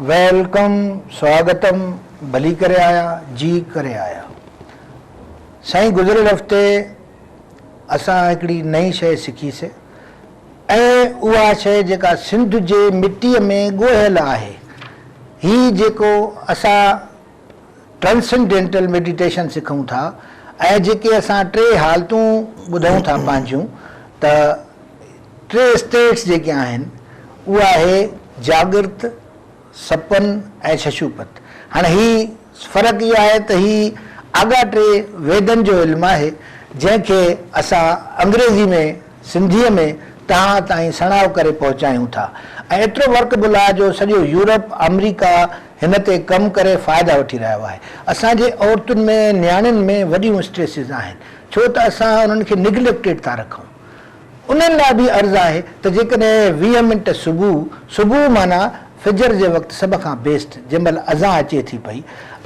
Welcome, سواگتم، ڀلي ڪري آيا، جي ڪري آيا. سائين گذريل هفتي اسان هڪڙي نئين شيء سکي سي ۽ اها شيء جيڪا سنڌ جي مٽيء ۾ ڳوهيل آهي. هي جيڪو اسان ٽرانسنڊينٽل ميڊيٽيشن سکون ٿا ۽ جيڪي اسان ٽي حالتون ٻڌون ٿا پنهنجون ته ٽي اسٽيٽس جيڪي آهن اهو آهي جاڳرت، سپن ۽ ششوپت. هاڻي هي فرق اهو آهي ته هي آڳاٽي ويدن جو علم آهي جنهن کي اسان انگريزي ۾ سنڌيء ۾ توهان تائين سڻائو ڪري پهچايون ٿا ۽ ايترو ورڪبل آهي جو سڄو يورپ، آمريڪا هن تي ڪم ڪري فائدا وٺي رهيو آهي. اسان جي عورتن ۾ نياڻين ۾ وڏيون اسٽريسز آهن ڇو ته اسان انهن کي نگليڪٽيڊ ٿا رکون. انهن لاء به عرض آهي ته جيڪڏهن 20 منٽ صبح، صبح معنيٰ فجر جي وقت سڀ کان بيسٽ جنهن مهل اذان اچي ٿي پئي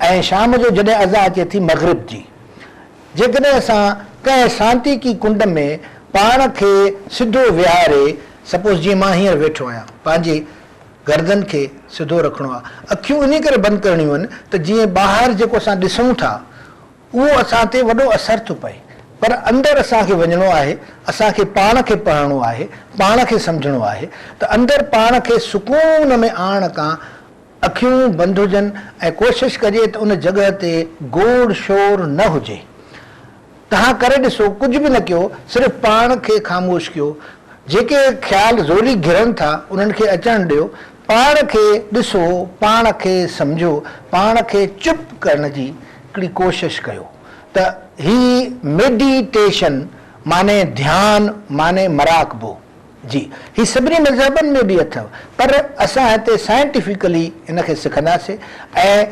۽ شام جو جڏهن اذان اچي ٿي مغرب جي، جيڪڏهن اسان ڪنهن سانتيڪي ڪنڊ ۾ پاڻ کي سڌو ويهاري، سپوز جيئن مان هينئر ويٺو آهيان، پنهنجي گردن کي سڌو رکڻو آهي، اکيون انهي ڪري بند ڪرڻيون آهن ته جيئن ٻاهر جيڪو اسان ڏسون ٿا اهو اسان تي وڏو اثر ٿو پئي، پر اندر اسان کي وڃڻو آهي، اسان کي پاڻ کي پڙهڻو آهي، پاڻ کي سمجهڻو آهي ته اندر پاڻ کي سڪون ۾ آڻڻ ڪان اکيون بند هجن ۽ ڪوشش ڪجي ته ان جڳهه تي گوڙ شور نه هجي. توهان ڪري ڏسو، ڪجهه به نه ڪيو، صرف پاڻ کي خاموش ڪيو، جيڪي خيال زوري گهرن ٿا انهن کي اچڻ ڏيو، پاڻ کي ڏسو، پاڻ کي سمجهو، پاڻ کي چپ ڪرڻ جي هڪڙي ڪوشش ڪيو ته هي ميڊيٽيشن معني ڌيان معني مراقبو. جي هي سڀني مذهبن ۾ به اٿو پر اسان هتي سائنٽيفڪلي ان کي سکنداسي ۽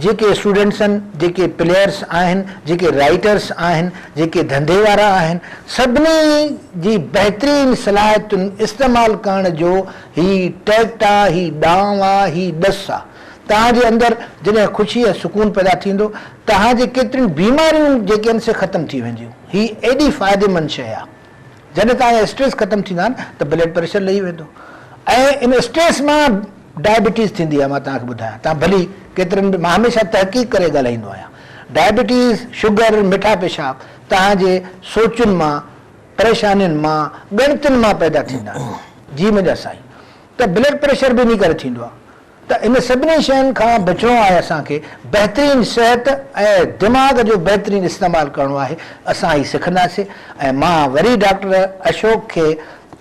جيڪي اسٽوڊنٽس آهن جيڪي پليئرس آهن جيڪي رائيٽرس آهن جيڪي ڌنڌي وارا آهن سڀني جي بهترين صلاحيتن استعمال ڪرڻ جو هي ٽيڪٽ آ هي ڏانء آ هي ڏس آ توهان جي اندر جڏهن خوشي ۽ سڪون پيدا ٿيندو توهان جي ڪيتريون بيماريون جيڪي آهن سي ختم ٿي وينديون هي ايڏي فائديمند شيء آ. جڏهن توهان جا اسٽريس ختم ٿيندا آهن ته بلڊ پريشر لهي ويندو ۽ ان اسٽريس مان ڊائبٽيز ٿيندي آهي مان توهان کي ٻڌايان توهان ڀلي ڪيترن به مان هميشه تحقيق ڪري ڳالهائيندو آهيان ڊائبٽيز شگر مٺا پيشاب توهان جي سوچن مان پريشانين مان ڳڻتين مان پيدا ٿيندا آهن جي منهنجا سائين ته بلڊ پريشر به انهي ڪري ٿيندو آهي ته ان سڀني شين کان بچڻو آهي اسان کي بهترين صحت ۽ دماغ جو بهترين استعمال ڪرڻو آهي اسان هي سکنداسين ۽ مان وري ڊاڪٽر اشوڪ کي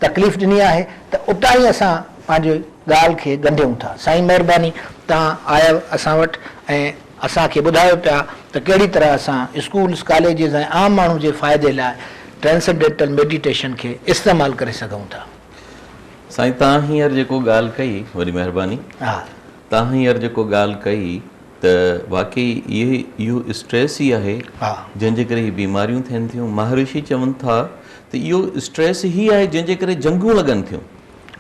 تڪليف ڏني آهي ته اتان ئي اسان پنهنجي ڳالهه کي ڳنڍيون ٿا سائين مهرباني توهان آيو اسان وٽ ۽ اسان کي ٻڌايو پيا ته ڪهڙي طرح اسان اسڪولس ڪاليجز ۽ عام ماڻهو جي فائدي لاء ٽرانسنڊينٽل ميڊيٽيشن کي استعمال ڪري سگهون ٿا. سائين توهان هينئر جيڪو ڳالهه ڪئي وڏي مهرباني توهان هينئر جيڪو ڳالهه ڪئي ته واقعي اهي اهو اسٽريس ئي آهي جنهن جي ڪري هي بيماريون ٿين ٿيون مهارشي چون ٿا ته اهو اسٽريس ئي آهي جنهن جي ڪري جنگون لڳن ٿيون.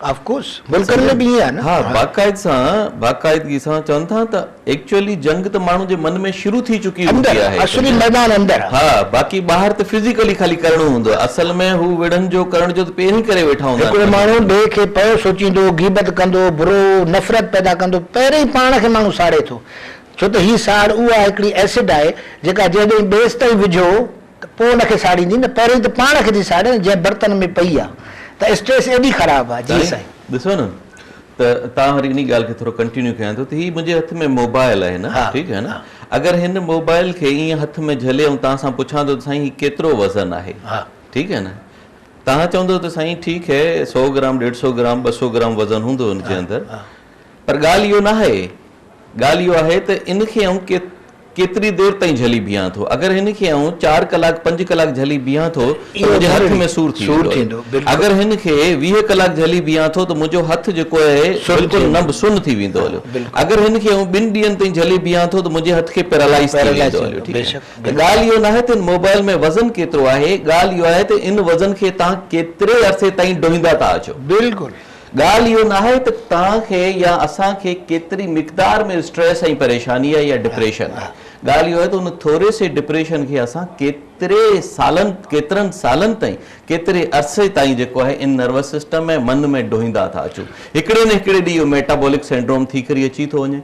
آف ڪورس ملڪن ۾ به ائين آهي نه. ها باقاعد سان باقاعدگي سان چون ٿا ته ايڪچوئلي جنگ ته ماڻهو جي من ۾ شروع ٿي چڪي هوندي آهي اصلي ميدان اندر ها باقي ٻاهر ته فزيڪلي خالي ڪرڻو هوندو آهي اصل ۾ هو وڙهن جو ڪرڻ جو ته پهرين ڪري ويٺا هوندا آهن. هڪڙو ماڻهو ٻئي کي پيو سوچيندو غيبت ڪندو برو نفرت پيدا ڪندو پهرين ئي پاڻ کي ماڻهو ساڙي ٿو ڇو ته هي ساڙ اها هڪڙي ايسڊ آهي جيڪا جڏهن ٻئي تائين وجهو ته پوء ان کي ساڙيندي نه پهرين ته پاڻ کي ٿي ساڙي نه جنهن برتن ۾ پئي آ ته اسٽريس ايڏي خراب آ جي سائين. ڏسو نه ته تان وري انهي ڳالهه کي ٿورو ڪنٽينيو ڪيان ٿو ته هي منهنجي هٿ ۾ موبائل آهي نه ٺيڪ آهي نه اگر هن موبائل کي ائين هٿ ۾ جهلي ۽ تان سان پڇان ٿو ته سائين هي ڪيترو وزن آهي ٺيڪ آهي نه تان چوندو ته سائين ٺيڪ هي سو گرام ڏيڍ سو گرام ٻه سو گرام وزن هوندو ان جي اندر پر ڳالهه اهو نه آهي ڳالهه اهو آهي ته ان کي آئون ڪيتري دير تائين جهلي بيهان ٿو. اگر هن کي آئون چار ڪلاڪ پنج ڪلاڪ جهلي بيهان ٿو ته منهنجي هٿ ۾ سور ٿي ويندو. اگر هن کي 20 ڪلاڪ جهلي بيهان ٿو ته منهنجو هٿ جيڪو آهي بلڪل نمب سن ٿي ويندو هليو. اگر هن کي آئون ٻن ڏينهن تائين جهلي بيهان ٿو ته منهنجي هٿ کي پيرالائيز ٿي ويندو هليو. ٺيڪ آهي ته ڳالهه اهو ناهي ته هن موبائل ۾ وزن ڪيترو آهي ڳالهه اهو آهي ته ان وزن کي توهان ڪيتري عرصي تائين ڊوهيندا ٿا اچو. بلڪل. ڳالهه اهو ناهي ته توهان کي يا اسان کي ڪيتري مقدار ۾ اسٽريس ۽ پريشاني آهي يا ڊپريشن آهي. ڳالهه اهو آهي ته ان ٿوري سي ڊپريشن کي اسان ڪيتري سالن ڪيترن سالن تائين ڪيتري عرصي تائين جيڪو آهي ان نروس سسٽم ۽ من ۾ ڊوهيندا ٿا اچون. هڪڙي نه هڪڙي ڏينهن اهو ميٽابولڪ سينڊروم ٿي ڪري اچي ٿو وڃي.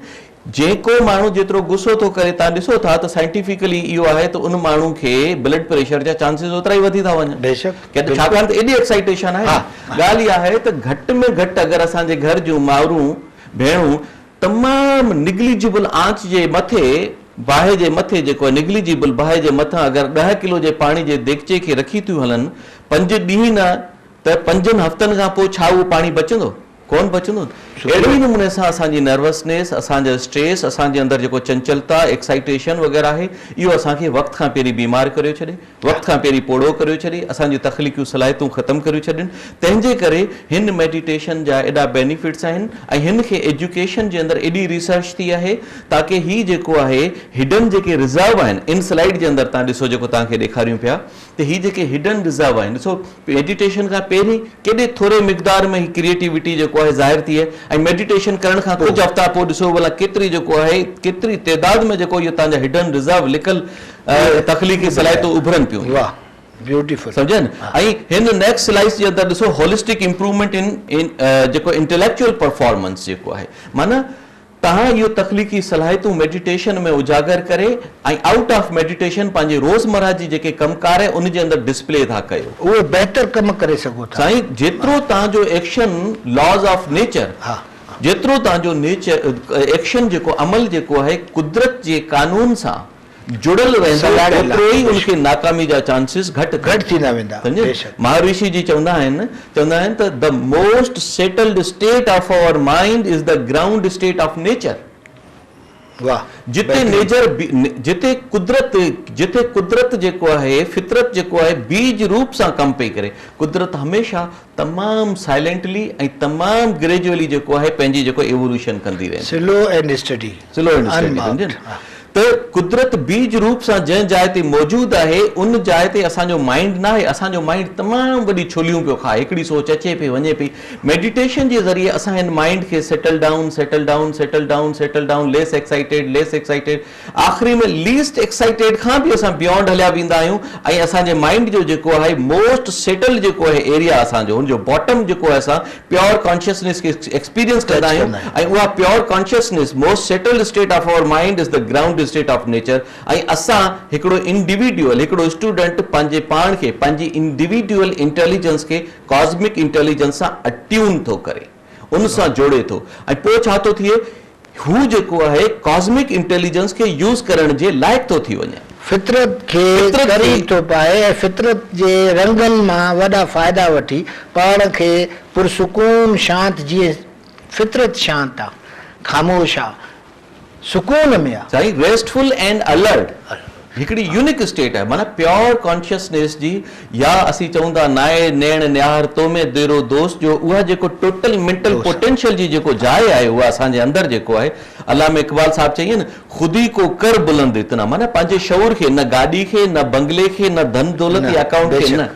جيڪو ماڻهو جيترو غصو ٿو ڪري تان ڏسو ٿا ته سائنٽيفڪلي اهو آهي ته ان ماڻهو کي بلڊ پريشر جا چانسز اوترا ئي وڌي ٿا وڃن. بيشڪ بلڪل. ڇاڪاڻ ته ايڏي ايڪسائيٽيشن آهي نه. ڳالهه اها آهي ته گهٽ ۾ گهٽ اگر اسان جي گهر جون مائرون ڀيڻون تمام نگليجبل آنچ جي مٿي باهه جي مٿي جيڪو آهي نگليجبل باهه جي مٿان اگر ڏهه ڪلو جي پاڻي جي ديڳچي کي رکي ٿيون هلن پنج ڏينهن نه ته پنجن هفتن کان پوء ڇا اهو پاڻي بچندو؟ ڪونه بچندو. اهڙي ئي نموني سان اسان جي نروسنيس، اسان جو اسٽريس، اسان جي اندر جيڪو چنچلتا، ايڪسائيٽيشن وغيره آهي، اهو اسان کي وقت کان پهرين بيمار ڪريو ڇڏي، وقت کان پهرين پوڙهو ڪريو ڇڏي، اسان جون تخليقيون صلاحيتون ختم ڪريو ڇڏين. تنهن جي ڪري هن ميڊيٽيشن جا ايڏا بينيفٽس آهن ۽ هن کي ايجوڪيشن جي اندر ايڏي ريسرچ ٿي آهي تاڪه هي جيڪو آهي هڊن جيڪي رزرو آهن ان سلائيڊ جي اندر تان ڏسو جيڪو توهان کي ڏيکاريون پيا ته هي جيڪي هڊن رزرو آهن ڏسو ميڊيٽيشن کان پهرين ڪيڏي ٿوري مقدار ۾ هي ڪريئيٽيوٽي جيڪو آهي ظاهر ٿي ۽ ميڊيٽيشن ڪرڻ کان ڪجهه هفتا پوء ڏسو ڀلا ڪيتري جيڪو آهي ڪيتري تعداد ۾ جيڪو اهو توهان جا هڊن رزرو لڪل تخليقي صلاحيتون اڀرن پيون. واھ بيوٽيفل. سمجهيا نه ۽ هن نيڪسٽ سلائيس جي اندر ڏسو هولسٽڪ امپروومينٽ ان جيڪو انٽيليڪچوئل پرفارمنس جيڪو آهي معنيٰ توهان اهو تخليقي صلاحيتون ميڊيٽيشن ۾ اجاگر ڪري ۽ آئوٽ آف ميڊيٽيشن پنهنجي روزمره جي جيڪي ڪم ڪار آهي ان جي اندر ڊسپلي ٿا ڪيو. اهي بهتر ڪم ڪري سگهو ٿا. سائين جيترو توهان جو ايڪشن لاز آف نيچر جيترو توهان جو نيچر ايڪشن جيڪو عمل جيڪو آهي قدرت جي قانون سان جڙيل رهندو اوترو ئي ان کي ناڪامي جا چانسز گهٽ ٿيندا ويندا. مهارشي جي چوندا آهن چوندا آهن ته the most settled state of our mind is the ground state of nature جتي نيچر جتي قدرت جتي قدرت جيڪو آهي فطرت جيڪو آهي بيج روپ سان ڪم پئي ڪري قدرت هميشه تمام سائلينٽلي ۽ تمام گريجوئلي جيڪو آهي پنهنجي جيڪو ايووليوشن ڪندي رهندي. Slow and steady. Slow and steady سمجهين ته قدرت بيج روپ سان جنهن جاء تي موجود آهي ان جاء تي اسان جو مائنڊ ناهي اسان جو مائنڊ تمام وڏي ڇوليون پيو کائي هڪڙي سوچ اچي پئي وڃي پئي ميڊيٽيشن جي ذريعي اسان هن مائنڊ کي settle down settle down settle down settle down less excited less excited آخري ۾ ليسٽ ايڪسائيٽيڊ کان به اسان بيونڊ هليا ويندا آهيون ۽ اسان جي مائنڊ جو جيڪو آهي موسٽ سيٽلڊ جيڪو آهي ايريا اسان جو ان جو باٽم جيڪو آهي اسان پيور ڪانشسنيس کي ايڪسپيرينس ڪندا آهيون ۽ اها pure consciousness most settled state of our mind is the ground state of nature ۽ اسان هڪڙو انڊيويڊيول هڪڙو اسٽوڊنٽ پنهنجي پاڻ کي پنهنجي انڊيويڊيول انٽيليجنس کي ڪاسمڪ انٽيليجنس سان اٽيون ٿو ڪري ان سان جوڙي ٿو ۽ پوء ڇا ٿو ٿئي هو جيڪو آهي ڪاسمڪ انٽيليجنس کي يوز ڪرڻ جي لائق ٿو ٿي وڃي. فطرت کي قريب ٿو پائي ۽ فطرت جي رنگن مان وڏا فائدا وٺي پاڻ کي پرسڪون شانت جيئن فطرت شانت آ، خاموش آ، سڪون ۾ آ. سائين ريسٽفل اينڊ الرٽ هڪڙي يونيڪ اسٽيٽ آهي معنيٰ پيور ڪانشسنيس جي يا اسين چئون ٿا نائي نيڻ نهار تو ۾ ديرو دوست جو اها جيڪو ٽوٽل مينٽل پوٽينشل جي جيڪو جاء آهي اها اسان جي اندر جيڪو آهي علامه اقبال صاحب چئي نه خودي ڪو ڪر بلند اتنا معنيٰ پنهنجي شعور کي نه گاڏي کي نه بنگلي کي نه ڌن دولت يا اڪائونٽ کي نه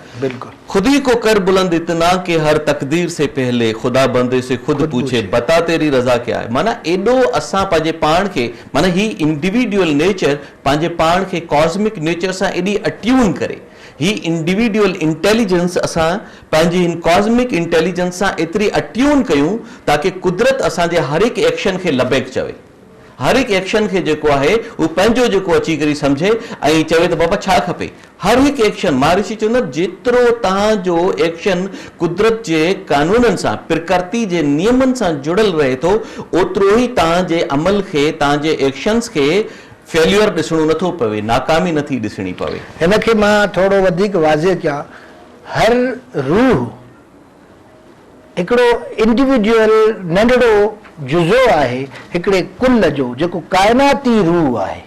خودي ڪو ڪر بلند اتنا ڪي هر تقدير سي پهلي خدا بندي سي خود پوڇي بتا تيري رضا ڪيا هي معنيٰ ايڏو اسان پنهنجي پاڻ کي معنيٰ هي انڊيويڊيول نيچر پنهنجي پاڻ کي ڪاسمڪ نيچر سان ايڏي اٽيون ڪري هي انڊيويڊيول انٽيليجنس اسان پنهنجي هن ڪاسمڪ انٽيليجنس سان ايتري اٽيون ڪيون تاڪه قدرت اسان جي هر هڪ ايڪشن کي لبيڪ چوي. هر هڪ ايڪشن کي جيڪو آهي هو پنهنجو جيڪو اچي ڪري سمجهي ۽ چوي ته بابا ڇا کپي هر هڪ ايڪشن مهارشي چوندا آهن جيترو توهان جو ايڪشن قدرت جي قانونن سان پرڪرتي جي نيمن سان جڙيل رهي ٿو اوترو ئي توهان جي عمل کي توهان جي ايڪشنس کي فيليور ڏسڻو نٿو پوي ناڪامي نٿي ڏسڻي پوي. هن کي مان ٿورو وڌيڪ واضح ڪيان هر روح هڪڙو انڊيويڊيول ننڍڙو جزو آهي هڪڙي ڪل جو جيڪو ڪائناتي روح آهي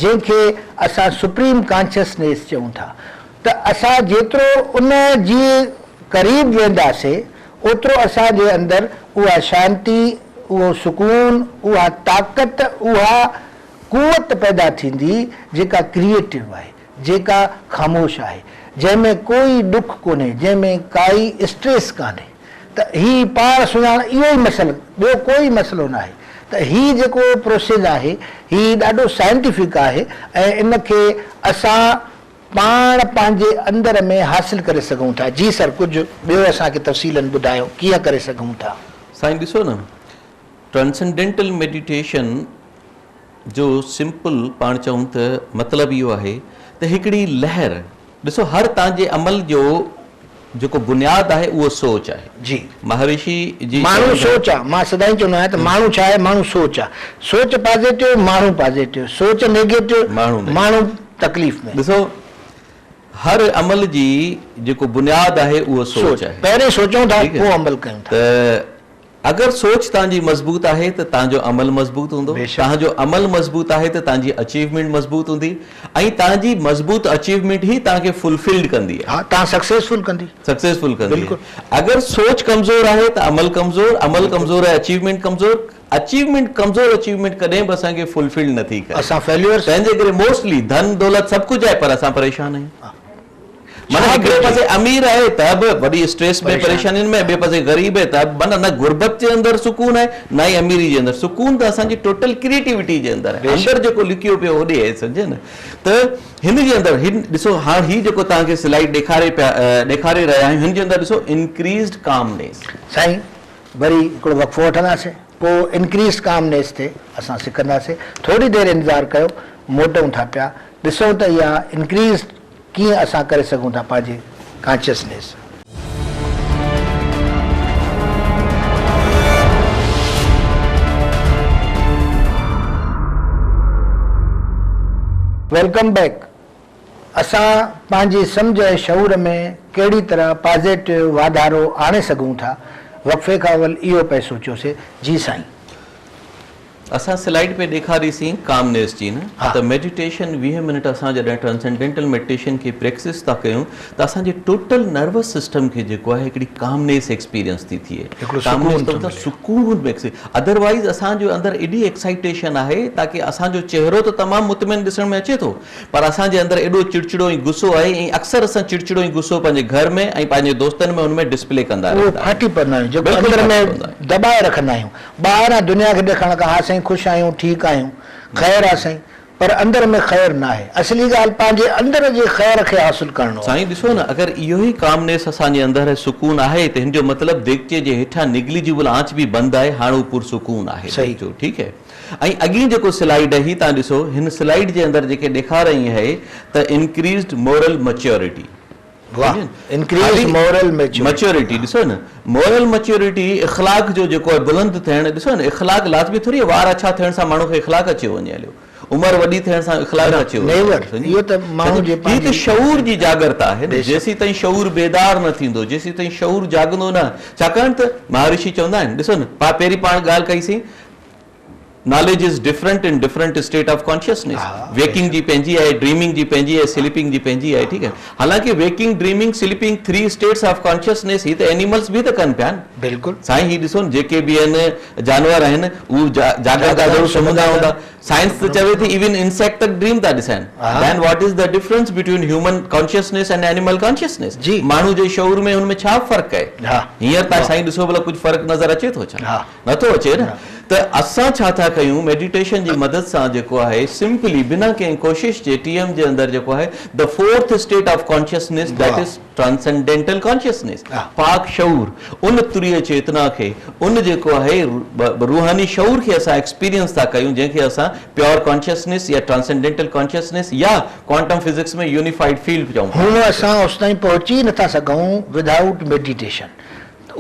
جنهن کي اسان سپريم ڪانشسنيس چئون ٿا ته اسان جيترو ان جي قريب وينداسي اوترو اسان جي اندر اها شانتي اهو سڪون اها طاقت اها قوت پيدا ٿيندي جيڪا ڪريئيٽو آهي جيڪا خاموش آهي، جنهن ۾ ڪوئي ڏک ڪونهي، جنهن ۾ ڪائي اسٽريس ڪانهي ته هي پاڻ سڃاڻ اهو ئي مسئلو ٻيو ڪوئي مسئلو ناهي. ته هي جيڪو پروسيس آهي هي ڏاڍو سائنٽيفڪ آهي ۽ ان کي اسان پاڻ پنهنجي اندر ۾ حاصل ڪري سگهون ٿا. جي سر ڪجهه ٻيو اسان کي تفصيلن ٻڌايو ڪيئن ڪري سگهون ٿا. سائين ڏسو نه ٽرانسنڊينٽل ميڊيٽيشن جو سمپل پاڻ چئون ته مطلب اهو آهي ته هڪڙي لهر ڏسو هر تان جي عمل جو جيڪو بنياد آهي اهو سوچ آهي. جي. مهارشي جي ماڻهو سوچ آ مان سدائين چوندو آهيان ته ماڻهو ڇا آهي ماڻهو سوچ آ سوچ پازيٽو ماڻهو پازيٽو سوچ نيگيٽو ماڻهو تڪليف ۾. ڏسو هر عمل جي جيڪو بنياد آهي اهو سوچ آهي. پهرين سوچون ٿا پوء عمل ڪيون ٿا. ته اگر سوچ توهان جي مضبوط آهي ته توهان جو عمل مضبوط هوندو، توهان جو عمل مضبوط آهي ته توهان جي اچيومينٽ مضبوط هوندي ۽ توهان جي مضبوط اچيومينٽ ئي توهان کي فلفلڊ ڪندي. ها توهان سڪسيسفل ڪندي. سڪسيسفل ڪندي. اگر سوچ ڪمزور آهي ته عمل ڪمزور، عمل ڪمزور آهي اچيومينٽ ڪمزور، اچيومينٽ ڪمزور اچيومينٽ ڪڏهن به اسان کي فلفلڊ نٿي ڪري. اسان فيليورس. تنهن جي ڪري موسٽلي ڌن دولت سڀ ڪجهه آهي پر اسان پريشان آهيون. معنيٰ هڪڙي پاسي امير آهي ته به وڏي اسٽريس ۾ پريشانين ۾ ٻئي پاسي غريب آهي ته به معنيٰ نه غربت جي اندر سڪون آهي نه ئي اميري جي اندر سڪون ته اسان جي ٽوٽل ڪريٽيوٽي جي اندر آهي اندر جيڪو لڪيو پيو هوڏي آهي سمجهيو نه ته هن جي اندر هن ڏسو هاڻ هي جيڪو توهان کي سلائيڊ ڏيکاري پيا ڏيکاري رهيا آهيون هن جي اندر ڏسو انڪريزڊ ڪامنيس. سائين وري هڪڙو وقفو وٺنداسين پوء انڪريزڊ ڪامنيس تي اسان سکنداسين ٿوري دير انتظار ڪيو موٽون ٿا پيا ڏسون ته اها انڪريزڊ ڪيئن اسان ڪري سگهون ٿا پنهنجي ڪانشسنيس. Welcome back اسان پنهنجي سمجهه ۽ شعور ۾ ڪهڙي طرح پازيٽو واڌارو آڻي سگهون ٿا وقفي کان اول اهو پئي سوچيوسي جي سائين. اسان سلائيڊ پي ڏيکاري سين ڪامنيس جي نه ته ميڊيٽيشن 20 منٽ اسان جڏهن ٽرانسينڊينٽل ميڊيٽيشن کي پريڪسس ٿا ڪيون ته اسان جي ٽوٽل نروس سسٽم کي جيڪو آهي هڪڙي ڪامنيس ايڪسپيرينس ٿي ٿئي ڪامنيس ته مطلب سڪون ۾ ادروائيز اسان جو اندر ايڏي ايڪسائيٽيشن آهي تاڪي اسان جو چهرو ته تمام مطمئن ڏسڻ ۾ اچي ٿو پر اسان جي اندر ايڏو چڙچڙو ۽ غصو آهي ۽ اڪثر اسان چڙچڙو ۽ غصو پنهنجي گهر ۾ ۽ پنهنجي دوستن ۾ ان ۾ ڊسپلي ڪندا رهندا آهيون. اهو ڦاٽي پوندا آهيون جيڪو اندر ۾ دٻائي رکندا آهيون. ٻاهران دنيا کي ڏيکارڻ کان ها سائين خوش آهيون ٺيڪ آهيون خير آ سائين پر اندر ۾ خير ناهي اصلي ڳالهه پنهنجي اندر جي خير کي حاصل ڪرڻو آهي. سائين ڏسو نه اگر اهو ئي ڪامنيس اسان جي اندر سڪون آهي ته هن جو مطلب ديڳچي جي هيٺان نيگليجبل آنچ به بند آهي هاڻ هو پرسڪون آهي ديڳچو ٺيڪ هي ۽ اڳين جيڪو سلائيڊ آهي هي تان ڏسو هن سلائيڊ جي اندر جيڪي ڏيکارئين آهي ته انڪريزڊ مورل مچيورٽي واھ انڪريز مورل ميچورٽي ڏسو نه مورل ميچورٽي اخلاق جو جيڪو آهي بلند ٿيڻ ڏسو نه اخلاق لازمي ٿوري آهي وار اڇا ٿيڻ سان ماڻهو کي اخلاق اچيو وڃي هليو عمر وڏي ٿيڻ سان اخلاق اچيو وڃي اهو ته ماڻهو جي هي ته شعور جي جاڳرتا آهي نه جيسين تائين شعور بيدار نه ٿيندو جيسين تائين شعور جاڳندو نه ڇاڪاڻ ته مهارشي چوندا آهن ڏسو نه پهرين پاڻ ڳالهه ڪئي سين knowledge is different in different state of consciousness waking جي پنهنجي آهي ڊريمنگ جي پنهنجي آهي سليپنگ جي پنهنجي آهي ٺيڪ آهي حالانڪه waking dreaming sleeping three states of consciousness هي ته اينيملز به ته ڪن پيا نه بلڪل سائين هي ڏسو نه جيڪي به آهن جانور آهن هو جاڳندا ضرور سمهندا هوندا سائنس ته چوي ٿي ايون انسيڪٽ تڪ ڊريم ٿا ڏسن then what is the difference between human consciousness and animal consciousness ماڻهو جي شعور ۾ هن ۾ ڇا فرق آهي هينئر تان سائين ڏسو ڀلا ڪجهه فرق نظر اچي ٿو ڇا نٿو اچي نه ته اسان ڇا ٿا ڪيون ميڊيٽيشن جي مدد سان جيڪو آهي سمپلي بنا ڪنهن ڪوشش جي ٽي ايم جي اندر جيڪو آهي the fourth state of consciousness that is transcendental consciousness پاڪ شعور ان تريه چيتنا کي ان جيڪو آهي روحاني شعور کي اسان ايڪسپيرينس ٿا ڪيون جنهن کي اسان پيور ڪانشسنيس يا ٽرانسينڊينٽل ڪانشسنيس يا ڪوانٽم فزڪس ۾ يونيفائيڊ فيلڊ چئون ٿا. هونء اسان اوستائين پهچي ئي نٿا سگهون ودائوٽ ميڊيٽيشن.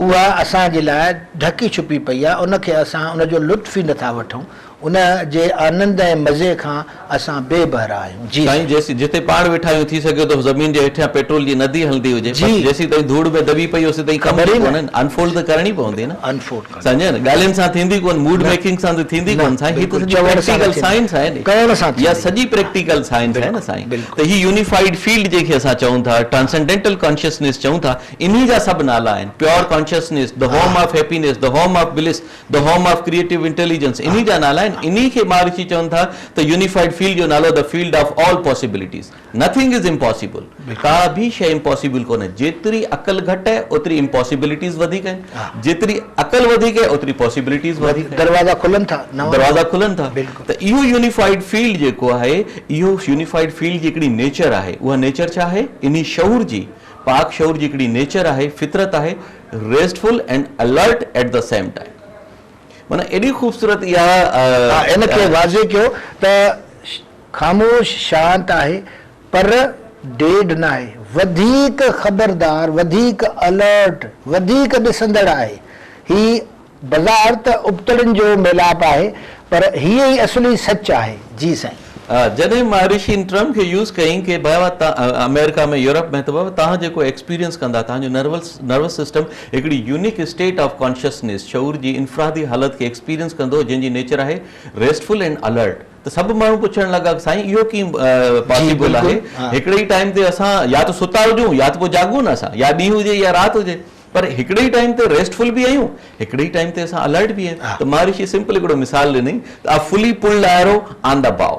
اها اسان جي لاء ڍڪي ڇپي پئي آهي، ان کي اسان ان جو لطف ئي نٿا وٺون، ان جي آنند ۽ مزي کان اسان بي بهرا آهيون. جي سائين. سائين جيسين جتي پاڻ ويٺا آهيون ٿي سگهي ٿو زمين جي هيٺيان پيٽرول جي ندي هلندي هجي بس جيسين تائين ڌوڙ ۾ دٻي پئي اوسين تائين ڪم جي ڪونهي انفولڊ ته ڪرڻي پوندي نه انفولڊ ڪرڻي سمجهيا نه ڳالهين سان ٿيندي ڪونه موڊ ميڪنگ سان ته ٿيندي ڪونه سائين هي ته سڄي پريڪٽيڪل سائنس آهي نه ڪرڻ سان ٿيندي اها سڄي پريڪٽيڪل سائنس آهي نه سائين ته هي يونيفائيڊ فيلڊ جنهن کي اسان چئون ٿا ٽرانسينڊينٽل ڪانشسنيس چئون ٿا انهي جا سڀ نالا آهن، pure consciousness, the home of happiness, the home of bliss, the home of creative intelligence انهي جا نالا آهن. آهن. انهي کي مهارشي چون ٿا ته يونيفائيڊ فيلڊ جو نالو the field of all possibilities. Nothing is impossible. ڪا به شيء امپاسيبل ڪونهي. جيتري عقل گهٽ آهي اوتري امپاسيبلٽيز وڌيڪ آهن. جيتري عقل وڌيڪ آهي اوتري پاسيبلٽيز وڌيڪ آهن. دروازا کلن ٿا نوان. دروازا کلن ٿا. ته اهو يونيفائيڊ فيلڊ جيڪو آهي اهو يونيفائيڊ فيلڊ جي هڪڙي نيچر آهي. اها نيچر ڇا آهي؟ انهي شعور جي، پاڪ شعور جي هڪڙي نيچر آهي، فطرت آهي، restful and alert at the same time. معنيٰ ايڏي خوبصورت اها. ها ان کي واضح ڪيو ته خاموش شانت آهي پر ڊيڊ ناهي، وڌيڪ خبردار، وڌيڪ الرٽ، وڌيڪ ڏسندڙ آهي. هي بظاهر ته ابتڙين جو ميلاپ آهي پر هيء ئي اصلي سچ آهي. جي سائين. جڏهن مهارشي ان ٽرم کي يوز ڪيائين ڪي بابا آمريڪا ۾ يورپ ۾ ته بابا توهان جيڪو ايڪسپيرينس ڪندا توهان جو نروس سسٽم هڪڙي يونيڪ اسٽيٽ آف ڪانشسنيس، شعور جي انفرادي حالت کي ايڪسپيرينس ڪندو جنهن جي نيچر آهي ريسٽفل اينڊ الرٽ. ته سڀ ماڻهو پڇڻ لڳا ته سائين اهو ڪيئن پاسيبل آهي هڪڙي ئي ٽائيم تي اسان يا ته ستا هجون يا ته پوء جاڳون نه اسان يا ڏينهن هجي يا رات هجي پر هڪڙي ئي ٽائيم تي ريسٽ فل به آهيون هڪڙي ئي ٽائيم تي اسان الرٽ به آهيون ته مهارشي سمپل هڪڙو مثال ڏنئي ته a fully pulled arrow on the bow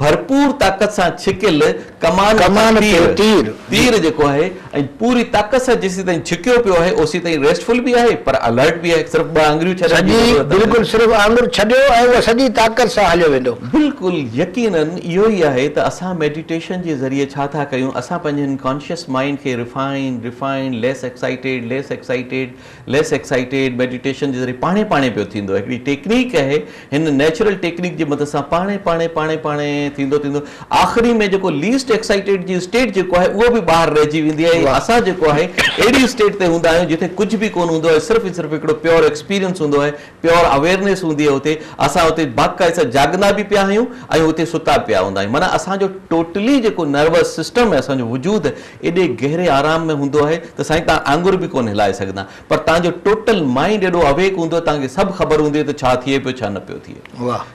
ڀرپور طاقت سان ڇڪيل ڪمان مٿان تير تير جيڪو آهي ۽ پوري طاقت سان جيسيتائين ڇڪيو پيو آهي اوسيتائين ريسٽ فل به آهي پر الرٽ به آهي صرف ٻه آڱريون ڇڏڻ جي ضرورت آهي. بلڪل صرف آڱر ڇڏيو ۽ اها سڄي طاقت سان هليو ويندو. بلڪل يقينن اهو ئي آهي ته اسان ميڊيٽيشن جي ذريعي ڇا ٿا ڪيون اسان پنهنجي هن ڪانشس مائينڊ کي refine refine less excited less excited less excited meditation جي ذريعي پاڻهي پاڻهي پيو ٿيندو آهي هڪڙي ٽيڪنيڪ آهي هن نيچرل ٽيڪنيڪ جي مدد سان پاڻهي پاڻهي پاڻهي پاڻهي ٿيندو ٿيندو آخري ۾ جيڪو ليسٽ ايڪسائيٽيڊ جي اسٽيٽ جيڪو آهي اهو به ٻاهر رهجي ويندي آهي اسان جيڪو آهي اهڙي اسٽيٽ تي هوندا آهيون جتي ڪجهه به ڪونه هوندو آهي صرف ۽ صرف هڪڙو پيور ايڪسپيرينس هوندو آهي پيور اويرنيس هوندي آهي اتي اسان اتي باقاعده جاڳندا به پيا آهيون ۽ اتي ستا به پيا هوندا آهيون معنيٰ اسان جو ٽوٽلي جيڪو نروس سسٽم آهي اسان جو وجود ايڏي گهري آرام ۾ هوندو آهي ته سائين توهان آڱر به ڪونه هلائي سگهندا پر توهان جو ٽوٽل مائينڊ ايڏو اويڪ هوندو آهي توهان کي سڀ خبر هوندي آهي ته ڇا ٿئي پيو ڇا نه پيو ٿئي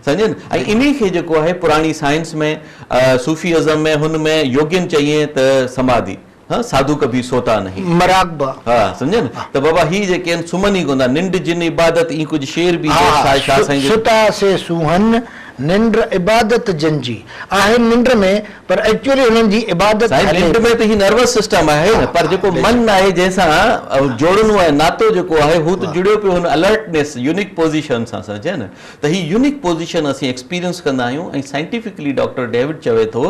سمجهيو نه ۽ انهي کي جيڪو آهي پراڻي سائنس ۾ صوفي ازم ۾ هن ۾ يوگين چيئين ته سماڌي ها ساڌو ڪڀي سوتا نهين مراقبه ها سمجهيو نه ته بابا هي جيڪي آهن سمهن ئي ڪونه ٿا ننڊ جن عبادت ائين ڪجهه شعر به شاهه سائين جو ستا سي سونهن ننڊ عبادت جن جي آهن ننڊ ۾ پر ايڪچوئلي هنن جي عبادت سائين هلي ننڊ پئي. ۾ ته هي نروس سسٽم آهي نه پر جيڪو من آهي جنهن سان جوڙڻو آهي ناتو جيڪو آهي هو ته جڙيو پيو هن الرٽنيس يونيڪ پوزيشن سان سمجهيا نه ته هي يونيڪ پوزيشن اسين ايڪسپيرينس ڪندا آهيون ۽ سائنٽيفڪلي ڊاڪٽر ڊيوڊ چوي ٿو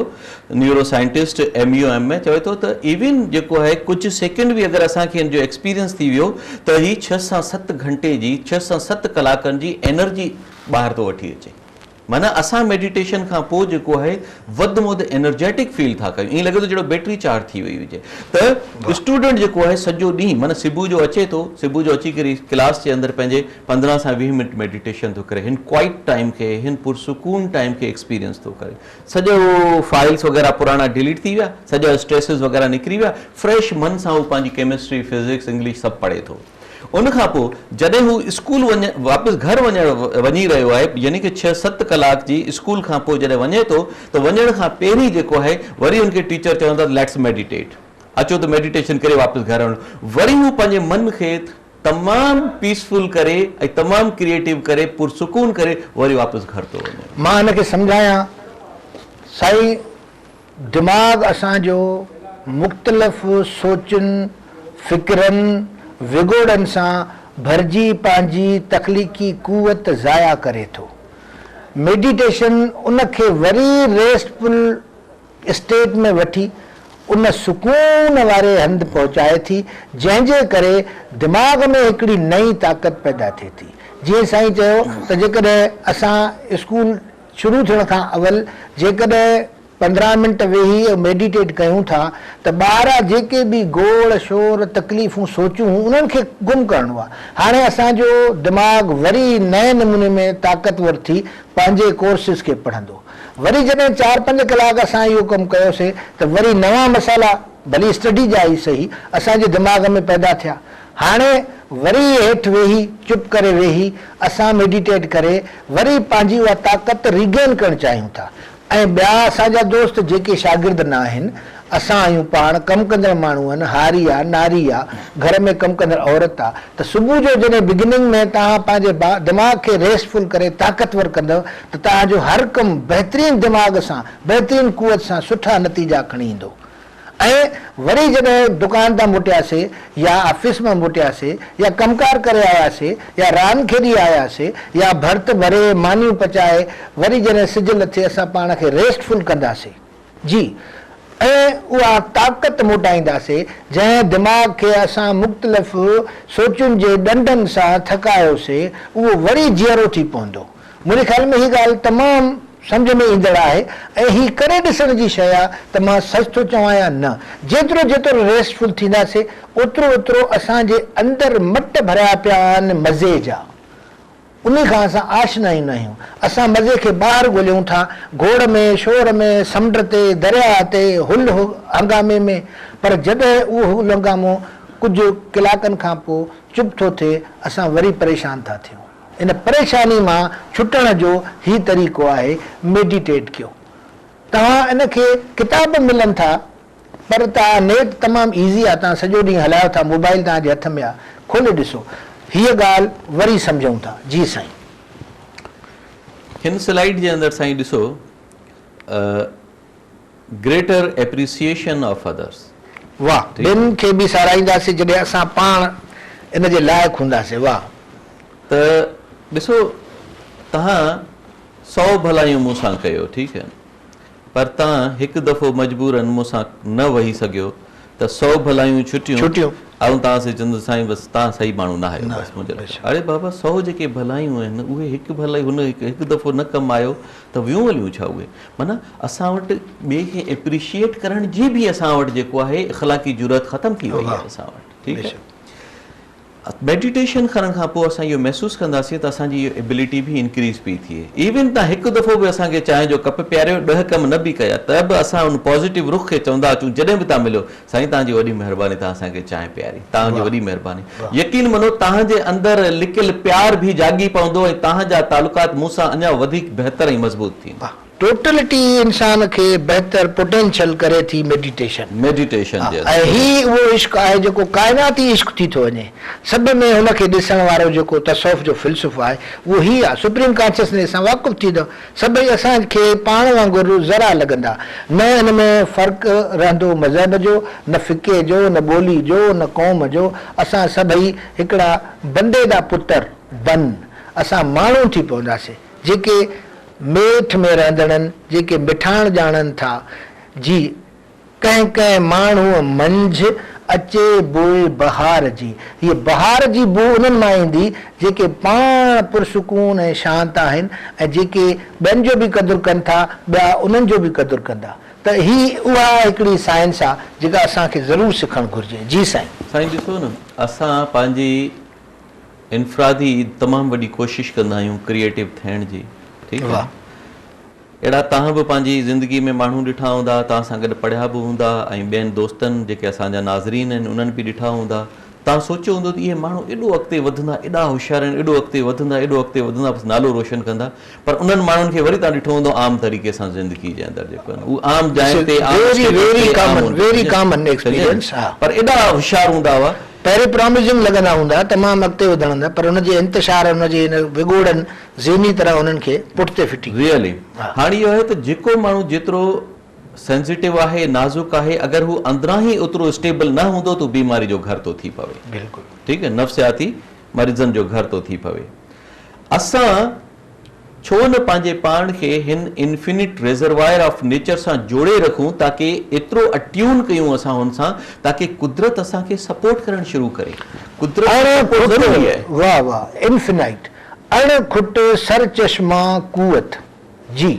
neuro scientist M U M ۾ چوي ٿو ته ايون جيڪو آهي ڪجهه سيڪنڊ به اگر اسان کي ان جو ايڪسپيرينس ٿي ويو ته هي ڇهه سان ست گهنٽي جي ڇهه سان ست ڪلاڪن جي انرجي ٻاهر ٿو وٺي اچي. معنيٰ اسان ميڊيٽيشن کان پوء جيڪو آهي وڌ ۾ وڌ انرجيٽڪ فيل ٿا ڪيون ائين لڳي ٿو جهڙو بيٽري چارج ٿي وئي هجي ته اسٽوڊنٽ جيڪو آهي سڄو ڏينهن معنيٰ صبح جو اچي ٿو صبح جو اچي ڪري ڪلاس جي اندر پنهنجي 15 سان 20 منٽ ميڊيٽيشن ٿو ڪري هن ڪوائيٽ ٽائيم کي هن پرسڪون ٽائيم کي ايڪسپيرينس ٿو ڪري سڄو فائلز وغيره پراڻا ڊيليٽ ٿي ويا سڄا اسٽريسز وغيره نڪري ويا فريش من سان هو پنهنجي ڪيمسٽري فزڪس انگلش سڀ پڙهي ٿو. ان کان پوء جڏهن هو اسڪول وڃ واپس گهر وڃڻ وڃي رهيو آهي يعني ڪه ڇهه ست ڪلاڪ جي اسڪول کان پوء جڏهن وڃي ٿو ته وڃڻ کان پهرين جيڪو آهي وري ان کي ٽيچر چوندا ته ليٽس ميڊيٽيٽ اچو ته ميڊيٽيشن ڪري واپس گهر وڃو وري هو پنهنجي من کي تمام پيسفل ڪري ۽ تمام ڪريئيٽو ڪري پرسڪون ڪري وري واپس گهر ٿو وڃي. مان هن کي سمجهايان سائين دماغ اسان جو مختلف سوچن، فڪرن، وڳوڙن سان ڀرجي پنهنجي تخليقي قوت ضايع ڪري ٿو. ميڊيٽيشن ان کي وري ريسٽ فل اسٽيٽ ۾ وٺي ان سڪون واري هنڌ پهچائي ٿي جنهن جي ڪري دماغ ۾ هڪڙي نئين طاقت پيدا ٿئي ٿي. جيئن سائين چيو ته جيڪڏهن اسان اسڪول شروع ٿيڻ کان اول جيڪڏهن 15 منٽ ويهي ۽ ميڊيٽيٽ ڪيون ٿا ته ٻاهران جيڪي به گوڙ شور تڪليفون سوچون انهن کي گم ڪرڻو آهي. هاڻي اسان جو دماغ وري نئين نموني ۾ طاقتور ٿي پنهنجي ڪورسز کي پڙهندو. وري جڏهن چار پنج ڪلاڪ اسان اهو ڪم ڪيوسي ته وري نوان مسئلا ڀلي اسٽڊي جا ئي سهي اسان جي دماغ ۾ پيدا ٿيا. هاڻي وري هيٺ ويهي چپ ڪري ويهي اسان ميڊيٽيٽ ڪري وري پنهنجي اها طاقت ريگين ڪرڻ چاهيون ٿا ۽ ٻيا اسان جا دوست جيڪي شاگرد نه آهن اسان آهيون پاڻ ڪم ڪندڙ ماڻهو آهن، هاري آ، ناري آ، گهر ۾ ڪم ڪندڙ عورت آ ته صبح جو جڏهن بگننگ ۾ توهان پنهنجي دماغ کي ريسٽ فل ڪري طاقتور ڪندؤ ته توهان جو هر ڪم بهترين دماغ سان بهترين قوت سان سٺا نتيجا کڻي ايندو ۽ وري جڏهن دڪان تان موٽياسي يا آفيس مان موٽياسي يا ڪم ڪار ڪري آياسي يا راند کيڏي آياسي يا ڀرت ڀري مانيون پچائي وري جڏهن سج لٿي اسان پاڻ کي ريسٽ فل ڪنداسي جي ۽ اها طاقت موٽائينداسي جنهن دماغ کي اسان مختلف سوچن جي ڏنڊن سان ٿڪايوسي اهو وري جيئرو ٿي پوندو. منهنجي خيال ۾ هي ڳالهه تمام سمجهه ۾ ايندڙ آهي ۽ هي ڪري ڏسڻ جي شيء آ ته مان سچ ٿو چوان يا نه. جيترو جيترو ريسٽ فل ٿينداسي اوترو اوترو اسان جي اندر مٽ ڀريا پيا آهن مزي جا. انهي کان اسان آشنا ئي ناهيون. اسان مزي کي ٻاهر ڳوليون ٿا، گوڙ ۾، شور ۾، سمنڊ تي، درياهه تي، هل هنگامي ۾، پر جڏهن اهو هل هنگامو ڪجهه ڪلاڪن کان پوء چپ ٿو ٿئي، اسان وري پريشان ٿا ٿيون. ان پريشاني مان ڇٽڻ جو هي طريقو آهي، ميڊيٽيٽ ڪيو. توهان ان کي ڪتاب ملن ٿا، پر توهان نيٽ تمام ايزي آ توهان سڄو ڏينهن هلايو ٿا موبائل توهان جي هٿ ۾ آ کولي ڏسو هيء ڳالهه وري سمجهون ٿا جي سائين. هن سلائيڊ جي اندر سائين ڏسو گريٽر ايپريسيئيشن آف اذرس. واه ٻين کي به ساراهينداسين جڏهن اسان پاڻ ان جي لائق هونداسين واه. ته ڏسو توهان سئو ڀلايون مون سان ڪيو ٺيڪ هي. پر تان هڪ دفعو مجبورن مون سان نه وهي سگهيو ته سو ڀلايون ڇٽيون ڇٽيون. آئون توهان سين چوندس سائين بس تان صحيح ماڻهو نه آهيو بس منهنجي لاء اڙي بابا سو جيڪي ڀلايون آهن اهي هڪ ڀلائي هن هڪ دفعو نه ڪم آيو ته ويون هليون ڇا اهي معنيٰ اسان وٽ ٻئي کي ايپريشيئيٽ ڪرڻ جي به اسان وٽ جيڪو آهي اخلاقي جرئت ختم ٿي وئي آهي اسان وٽ ٺيڪ آهي. ميڊيٽيشن ڪرڻ کان پوء اسان اهو محسوس ڪنداسين ته اسان جي اهو ابلٽي به انڪريز پئي ٿئي. ايون تان هڪ دفعو به اسان کي چانهه جو ڪپ پياريو ڏهه ڪم نه به ڪيا ته به اسان ان پازيٽو رخ کي چوندا اچون جڏهن به تان مليو سائين تان جي وڏي مهرباني تان اسان کي چانهه پياري تان جي وڏي مهرباني يقين منو تان جي اندر لڪيل پيار به جاڳي پوندو ۽ تان جا تعلقات مون سان اڃا وڌيڪ بهتر ۽ مضبوط ٿيندا. ٽوٽلٽي انسان کي بهتر پوٽينشل ڪري ٿي ميڊيٽيشن. ميڊيٽيشن جي ۽ هي اهو عشق آهي جيڪو ڪائناتي عشق ٿي ٿو وڃي. سڀ ۾ هن کي ڏسڻ وارو جيڪو تصوف جو فلسفو آهي اهو هي آهي. سپريم ڪانشسنيس سان واقف ٿيندو سڀئي اسان کي پاڻ وانگر ذرا لڳندا. نه ان ۾ فرق رهندو مذهب جو، نه فقه جو، نه ٻولي جو، نه قوم جو. اسان سڀئي هڪڙا بندي دا پتر، بن، اسان ماڻهو ٿي پونداسين. جيڪي ميٺ ۾ رهندڙن، جيڪي مٺاڻ ڄاڻن ٿا، جي ڪنهن ڪنهن ماڻهوء منجهه اچي بوء بهار جي. هيء بهار جي بوء انهن مان ايندي، جيڪي پاڻ پرسڪون ۽ شانت آهن ۽ جيڪي ٻين جو به قدر ڪن ٿا، ٻيا انهن جو به قدر ڪندا. ته هي اها هڪڙي سائنس آ، جيڪا اسان کي ضرور سکڻ گهرجي. جي سائين. سائين ڏسو نه اسان پنهنجي انفرادي تمام وڏي ڪوشش ڪندا آهيون ڪريئيٽو ٿيڻ جي ٺيڪ آهي اهڙا توهان به پنهنجي زندگي ۾ ماڻهو ڏٺا هوندا توهان سان گڏ پڙهيا به هوندا ۽ ٻين دوستن جيڪي اسان جا ناظرين آهن انهن به ڏٺا هوندا توهان سوچيو هوندو ته اهي ماڻهو ايڏو اڳتي وڌندا ايڏا هوشيار آهن ايڏو اڳتي وڌندا ايڏو اڳتي وڌندا بس نالو روشن ڪندا پر انهن ماڻهن کي وري توهان ڏٺو هوندو عام طريقي سان زندگي جي اندر جيڪو آهن اهي عام جاين تي عام اسٽيٽس تي عام پر ايڏا هوشيار هوندا هئا. پهرين پراميزنگ لڳندا هوندا تمام اڳتي وڌڻ هوندا پر ان جي انتشار ان جي ان وڳوڙن ذهني طرح انهن کي پٺتي ڦٽي ڪيو. ريئلي هاڻي اهو آهي ته جيڪو ماڻهو جيترو سينسيٽو آهي نازڪ آهي اگر هو اندران ئي اوترو اسٽيبل نه هوندو ته بيماري جو گهر ٿو ٿي پوي. بلڪل. ٺيڪ آهي نفسياتي مريضن جو گهر ٿو ٿي پوي. اسان ڇو نه پنهنجي پاڻ کي هن انفينٽ ريزروائر آف نيچر سان جوڙي رکون تاڪه ايترو اٽيون ڪيون اسان هن سان تاڪه قدرت اسان کي سپورٽ ڪرڻ شروع ڪري. قدرت جو اڻ سپورٽ کٽ ضروري آهي. واه واه انفينائٽ اڻ کٽ سرچشما قوت جي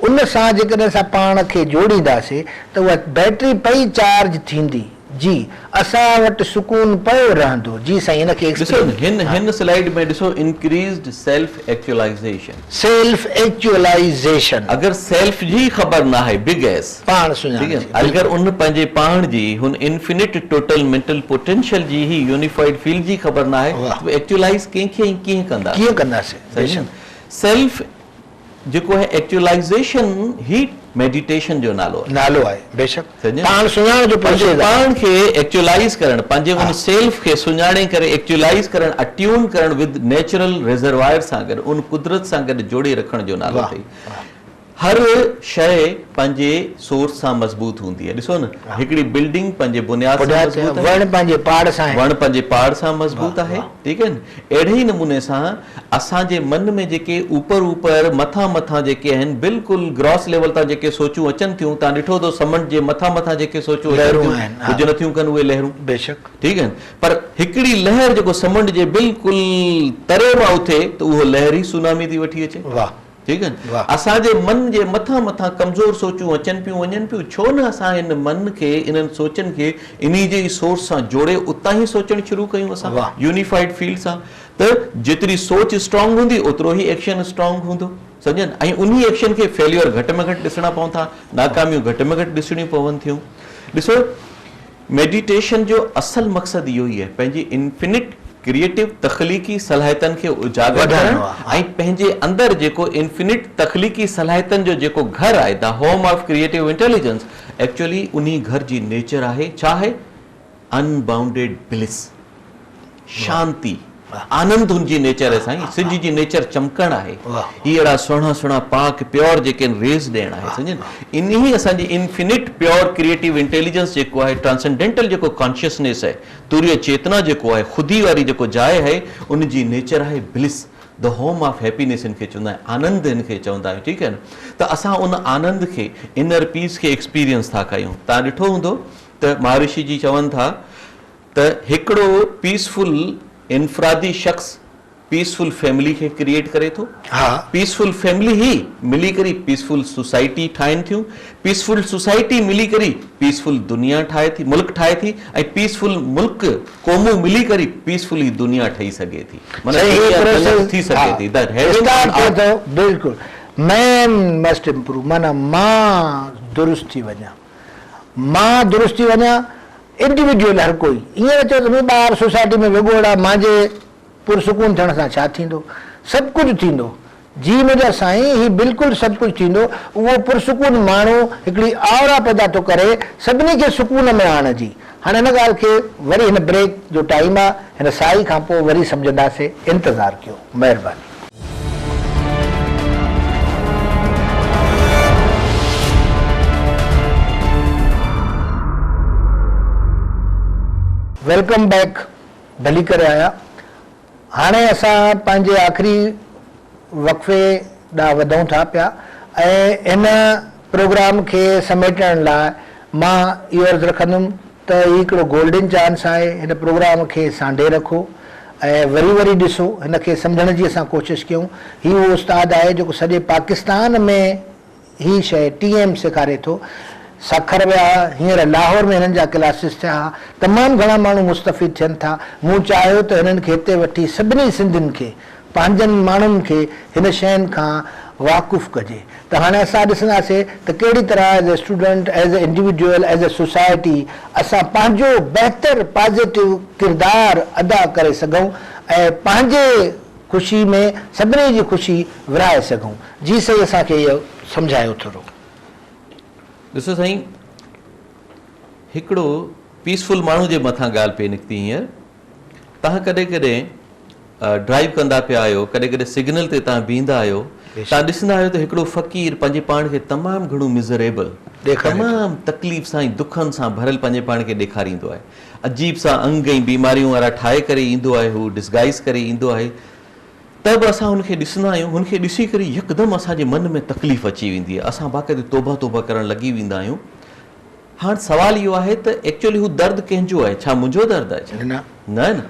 ان سان جيڪڏهن اسان پاڻ کي جوڙينداسي ته اها بيٽري پئي چارج ٿيندي جي اسان وٽ سڪون پيو رهندو جي سائين ان کي ڏسو ايڪسپلين هن هن سلائيڊ ۾ ڏسو انڪريزڊ سيلف ايڪچوئلائيزيشن. سيلف ايڪچوئلائيزيشن. اگر سيلف جي ئي خبر ناهي بگ ايس پاڻ سڃاڻ ٺيڪ جي آهي اگر بلڪل. ان پنهنجي پاڻ جي هن انفينٽ ٽوٽل مينٽل پوٽينشل جي هي يونيفائيڊ فيلڊ جي خبر ناهي واه. ته ايڪچوئلائيز ڪنهن کي ۽ ڪيئن ڪنداسين ڪيئن ڪنداسين صحيح بيشڪ. نه سيلف. جيڪو آهي ايڪچوئلائيزيشن هي ميڊيٽيشن جو نالو آهي. نالو آهي بيشڪ پاڻ سڃاڻ جو پروسيس آهي. پاڻ کي ايڪچوئلائيز ڪرڻ پنهنجي ان سيلف کي سڃاڻي ڪري ايڪچوئلائيز ڪرڻ اٽيون ڪرڻ ود نيچرل ريزروائر سان گڏ ان قدرت سان گڏ جوڙي رکڻ جو نالو اٿئي. هر شيء پنهنجي سورس سان مضبوط هوندي آهي. ڏسو نه هڪڙي بلڊنگ پنهنجي بنياد سان مضبوط آهي. وڻ پنهنجي پاڙ سان آهي. وڻ پنهنجي پاڙ سان مضبوط آهي. ٺيڪ آهي نه. اهڙي ئي نموني سان اسان جي من ۾ جيڪي اوپر اوپر مٿان مٿان جيڪي آهن بلڪل گراس ليول تان جيڪي سوچون اچن ٿيون توهان ڏٺو هوندو سمنڊ جي مٿان مٿان جيڪي سوچون اچن ٿيون ڪجهه نٿيون ڪن اهي لهرون. بيشڪ. ٺيڪ آهن پر هڪڙي لهر جيڪو سمنڊ جي بلڪل تري مان اٿي ته اهو لهر ئي سونامي ٿي وٺي اچي. واهه. ٺيڪ آهي نه اسان جي من جي مٿان مٿان ڪمزور سوچون اچن پيون وڃن پيون ڇو نه اسان هن من کي انهن سوچن کي انهي جي ئي سورس سان جوڙي اتان ئي سوچڻ شروع ڪيون اسان يونيفائيڊ فيلڊ سان ته جيتري سوچ اسٽرانگ هوندي اوترو ئي ايڪشن اسٽرانگ هوندو سمجهيا نه ۽ انهي ايڪشن کي فيليور گهٽ ۾ گهٽ ڏسڻا پون ٿا ناڪاميون گهٽ ۾ گهٽ ڏسڻيون پون ٿيون ڏسو ميڊيٽيشن جو اصل مقصد اهو ئي آهي پنهنجي انفنٽ ڪريئيٽو تخليقي صلاحيتن کي اجاگر ڪرڻ ۽ پنهنجي اندر جيڪو انفنٽ تخليقي صلاحيتن جو جيڪو گهر آهي The Home of Creative Intelligence actually انهي گهر جي نيچر آهي ڇا آهي Unbounded Bliss شانتي آنند هن جي نيچر آهي سائين سج جي نيچر چمڪڻ آهي هي اهڙا سهڻا سهڻا پاڪ پيور جيڪي آهن ريز ڏيڻ آهي سمجهين انهي اسان جي انفينٽ پيور ڪريئيٽو انٽيليجنس جيڪو آهي ٽرانسنڊينٽل جيڪو ڪانشسنيس آهي توريه چيتنا جيڪو آهي خودي واري جيڪو جاء آهي ان جي نيچر آهي bliss the home of happiness هن کي چوندا آهن آنند هن کي چوندا آهيون ٺيڪ آهي نه ته اسان ان آنند کي انر پيس کي ايڪسپيرينس ٿا ڪيون توهان ڏٺو هوندو ته مهارشي جي چون ٿا ته هڪڙو پيسفل انفرادي شخص پيسفل فيملي کي ڪريئيٽ ڪري ٿو، پيسفل فيملي ئي ملي ڪري پيسفل سوسائٽي ٺاهين ٿيون، پيسفل سوسائٽي ملي ڪري پيسفل دنيا ٺاهي ٿي، ملڪ ٺاهي ٿي ۽ پيسفل ملڪ، قومون ملي ڪري پيسفل ئي دنيا ٺهي سگهي ٿي. معنيٰ دنيا جنت ٿي سگهي ٿي. The heaven on earth. بلڪل مين مسٽ امپروو معنيٰ مان درست ٿي وڃان، مان درست ٿي وڃان، انڊيوڊيول هر ڪوئي ائين نه چئو ته مون ٻاهر سوسائٽي ۾ وڳوڙ آ مانجي پرسڪون ٿيڻ سان ڇا ٿيندو؟ سڀ ڪجهه ٿيندو. جي منهنجا سائين هي بلڪل سڀ ڪجهه ٿيندو. اهو پرسڪون ماڻهو هڪڙي آورا پيدا ٿو ڪري سڀني کي سڪون ۾ آڻڻ جي. هاڻي هن ڳالهه کي وري هن بريڪ جو ٽائيم آ هن ساهي کان پوء وري سمجهنداسي انتظار ڪيو. مهرباني. Welcome back ڀلي ڪري آيا. هاڻي اسان پنهنجي آخري وقفي ڏانهن وڌون ٿا پيا ۽ هن پروگرام کي سميٽڻ لاء مان اهو عرض رکندم ته هي هڪڙو گولڊن چانس آهي هن پروگرام کي سانڍي رکو ۽ وري وري ڏسو هن کي سمجهڻ جي اسان ڪوشش ڪيون هي اهو استاد آهي جيڪو سڄي پاڪستان ۾ هي شيء ٽي ايم سيکاري ٿو. سکر ويا ها، هينئر لاهور ۾ هنن جا ڪلاسز ٿيا ها. تمام گهڻا ماڻهو مستفيد ٿين ٿا. مون چاهيو ته هنن کي هتي وٺي سڀني سنڌين کي، پنهنجن ماڻهن کي هن شين کان واقف ڪجي ته هاڻي اسان ڏسنداسي ته ڪهڙي طرح as a student, as a individual, as a society اسان پنهنجو بهتر پازيٽو ڪردار ادا ڪري سگهون ۽ پنهنجي خوشي ۾ سڀني جي خوشي ورهائي سگهون. جي سائين اسان کي اهو سمجهايو ٿورو. ڏسو سائين هڪڙو پيسفل ماڻهو جي مٿان ڳالهه پئي نڪتي هينئر توهان ڪڏهن ڪڏهن ڊرائيو ڪندا پيا آهيو ڪڏهن ڪڏهن سگنل تي توهان بيهندا آهيو توهان ڏسندا آهيو ته هڪڙو فقير پنهنجي پاڻ کي تمام گهڻو مزريبل تمام تڪليف سان ۽ دکن سان ڀريل پنهنجي پاڻ کي ڏيکاريندو آهي عجيب سان انگ ۽ بيماريون وارا ٺاهي ڪري ايندو آهي هو ڊسگائيز ڪري ايندو آهي ته به اسان هن کي ڏسندا آهيون هن کي ڏسي ڪري يڪدم اسان جي من ۾ تڪليف اچي ويندي آهي اسان باقاعدي توبه توبه ڪرڻ لڳي ويندا آهيون هاڻ سوال اهو آهي ته ايڪچوئلي هو درد ڪنهن جو آهي؟ ڇا منهنجو درد آهي ڇا؟ نه نه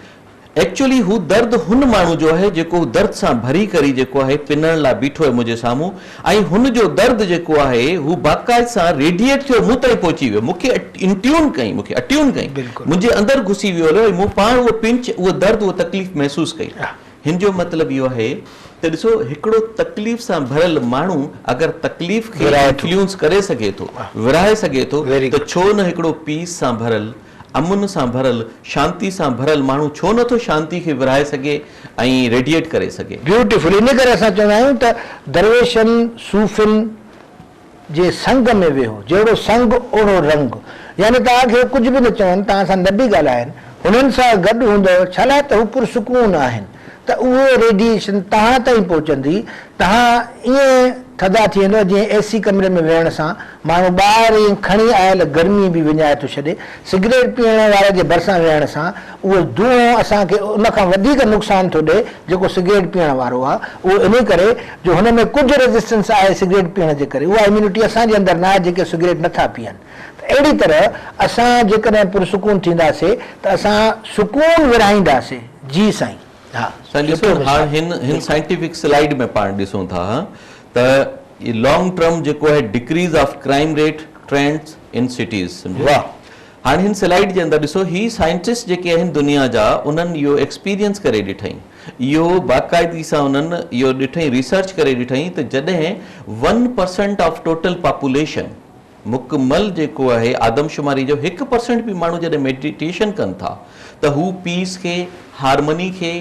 ايڪچوئلي هو درد هن ماڻهو جو آهي جيڪو درد سان ڀري ڪري جيڪو آهي پنڻ لاء بيٺو آهي منهنجي سامهون ۽ هن جو درد جيڪو آهي هو باقاعد سان ريڊيئيٽ ٿيو مون تائين پهچي ويو مون کي انٽيون ڪئي مون کي اٽيون ڪئي منهنجي اندر گهسي ويو هليو ۽ مون پاڻ اهو پنچ اهو درد اهو تڪليف محسوس ڪئي هن جو مطلب اهو آهي ته ڏسو هڪڙو تڪليف سان ڀريل ماڻهو اگر تڪليف کي انفلوئنس ڪري سگهي ٿو ورهائي سگهي ٿو ته ڇو نه هڪڙو پيس سان ڀريل امن سان ڀريل، شانتي سان ڀريل ماڻهو ڇو نه ٿو شانتي کي ورهائي سگهي ۽ ريڊيئيٽ ڪري سگهي؟ بيوٽيفل ان ڪري اسان چوندا آهيون ته درويشن، صوفين جي سنگ ۾ ويهو، جهڙو سنگ اوهڙو رنگ، يعني توهان کي هو ڪجهه به نه چون، توهان سان نه به ڳالهائن، هنن سان گڏ هوندؤ، ڇالاء ته هو پرسڪون آهن، ته اهو ريڊيئيشن توهان تائين پهچندي، توهان ائين ٿڌا ٿي ويندؤ جيئن اي سي ڪمري ۾ ويهڻ سان ماڻهو ٻاهر ائين کڻي آيل گرمي به وڃائي ٿو ڇڏي. سگريٽ پيئڻ واري جي ڀرسان ويهڻ سان اهو دونهون اسان کي ان کان وڌيڪ نقصان ٿو ڏئي جيڪو سگريٽ پيئڻ وارو آهي. اهو انهي ڪري جو هن ۾ ڪجهه ريزسٽنس آهي سگريٽ پيئڻ جي ڪري. اها اميونٽي اسان جي اندر نه آهي جيڪي سگريٽ نه ٿا پيئن. ته اهڙي طرح اسان جيڪڏهن پرسڪون ٿينداسي ته اسان سڪون ورهائينداسي. جي سائين. ها سائين ڏسو سٺو هاڻ مثال. هن هن سائنٽيفڪ سلائيڊ ۾ پاڻ ڏسون ٿا ته لانگ ٽرم جيڪو آهي decrease of crime rate trends in cities سمجهيو واھ. هاڻ هن سلائيڊ جي اندر ڏسو هي سائنٽسٽ جيڪي آهن دنيا جا انهن اهو ايڪسپيرينس ڪري ڏٺائين اهو باقاعدگي سان انهن اهو ڏٺائين ريسرچ ڪري ڏٺائين ته جڏهن one percent of total population مڪمل جيڪو آهي آدمشماري جو هڪ پرسنٽ به ماڻهو جڏهن ميڊيٽيشن ڪن ٿا ته هو پيس کي، هارمني کي،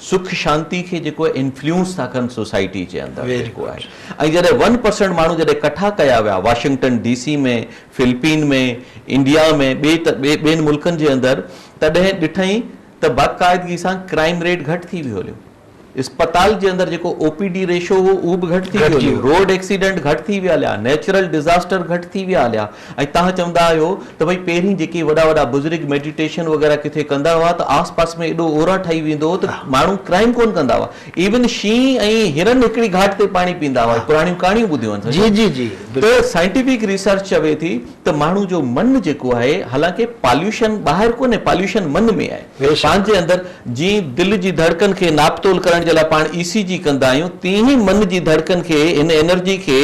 سک شانتي کي جيڪو آهي انفلوئنس ٿا ڪن سوسائٽي جي اندر جيڪو آهي ۽ جڏهن ون پرسنٽ ماڻهو جڏهن ڪٺا ڪيا ويا Washington D C ۾، Philippines ۾، India ۾ ٻئي ٻين ملڪن جي اندر تڏهن ڏٺائين ته باقاعدگي سان ڪرائيم ريٽ گهٽ ٿي ويو هليو. اسپتال جي اندر جيڪو او پي ڊي ريشو هو اهو به گهٽ ٿي ويو هليو، روڊ ايڪسيڊنٽ گهٽ ٿي ويا هليا، نيچرل ڊزاسٽر گهٽ ٿي ويا هليا ۽ توهان چوندا آهيو ته ڀئي پهرين جيڪي وڏا وڏا بزرگ ميڊيٽيشن وغيره ڪٿي ڪندا هئا ته آس پاس ۾ ايڏو اورا ٺهي ويندو هو ته ماڻهو ڪرائيم ڪونه ڪندا هئا ايون شينهن ۽ هرن هڪڙي گهاٽ تي پاڻي پيندا هئا پراڻيون ڪهاڻيون ٻڌيون آهن جي جي جي ته سائنٽيفڪ ريسرچ چوي ٿي ته ماڻهو جو من جيڪو آهي حالانڪه پاليوشن ٻاهر ڪونهي پاليوشن من ۾ آهي پنهنجي اندر جيئن دل جي ڌڙڪن کي ناپ تول ڪرڻ جي لاء پاڻ اي سي جي ڪندا آهيون، تيئن ئي من جي ڌڙڪن کي، هن انرجي کي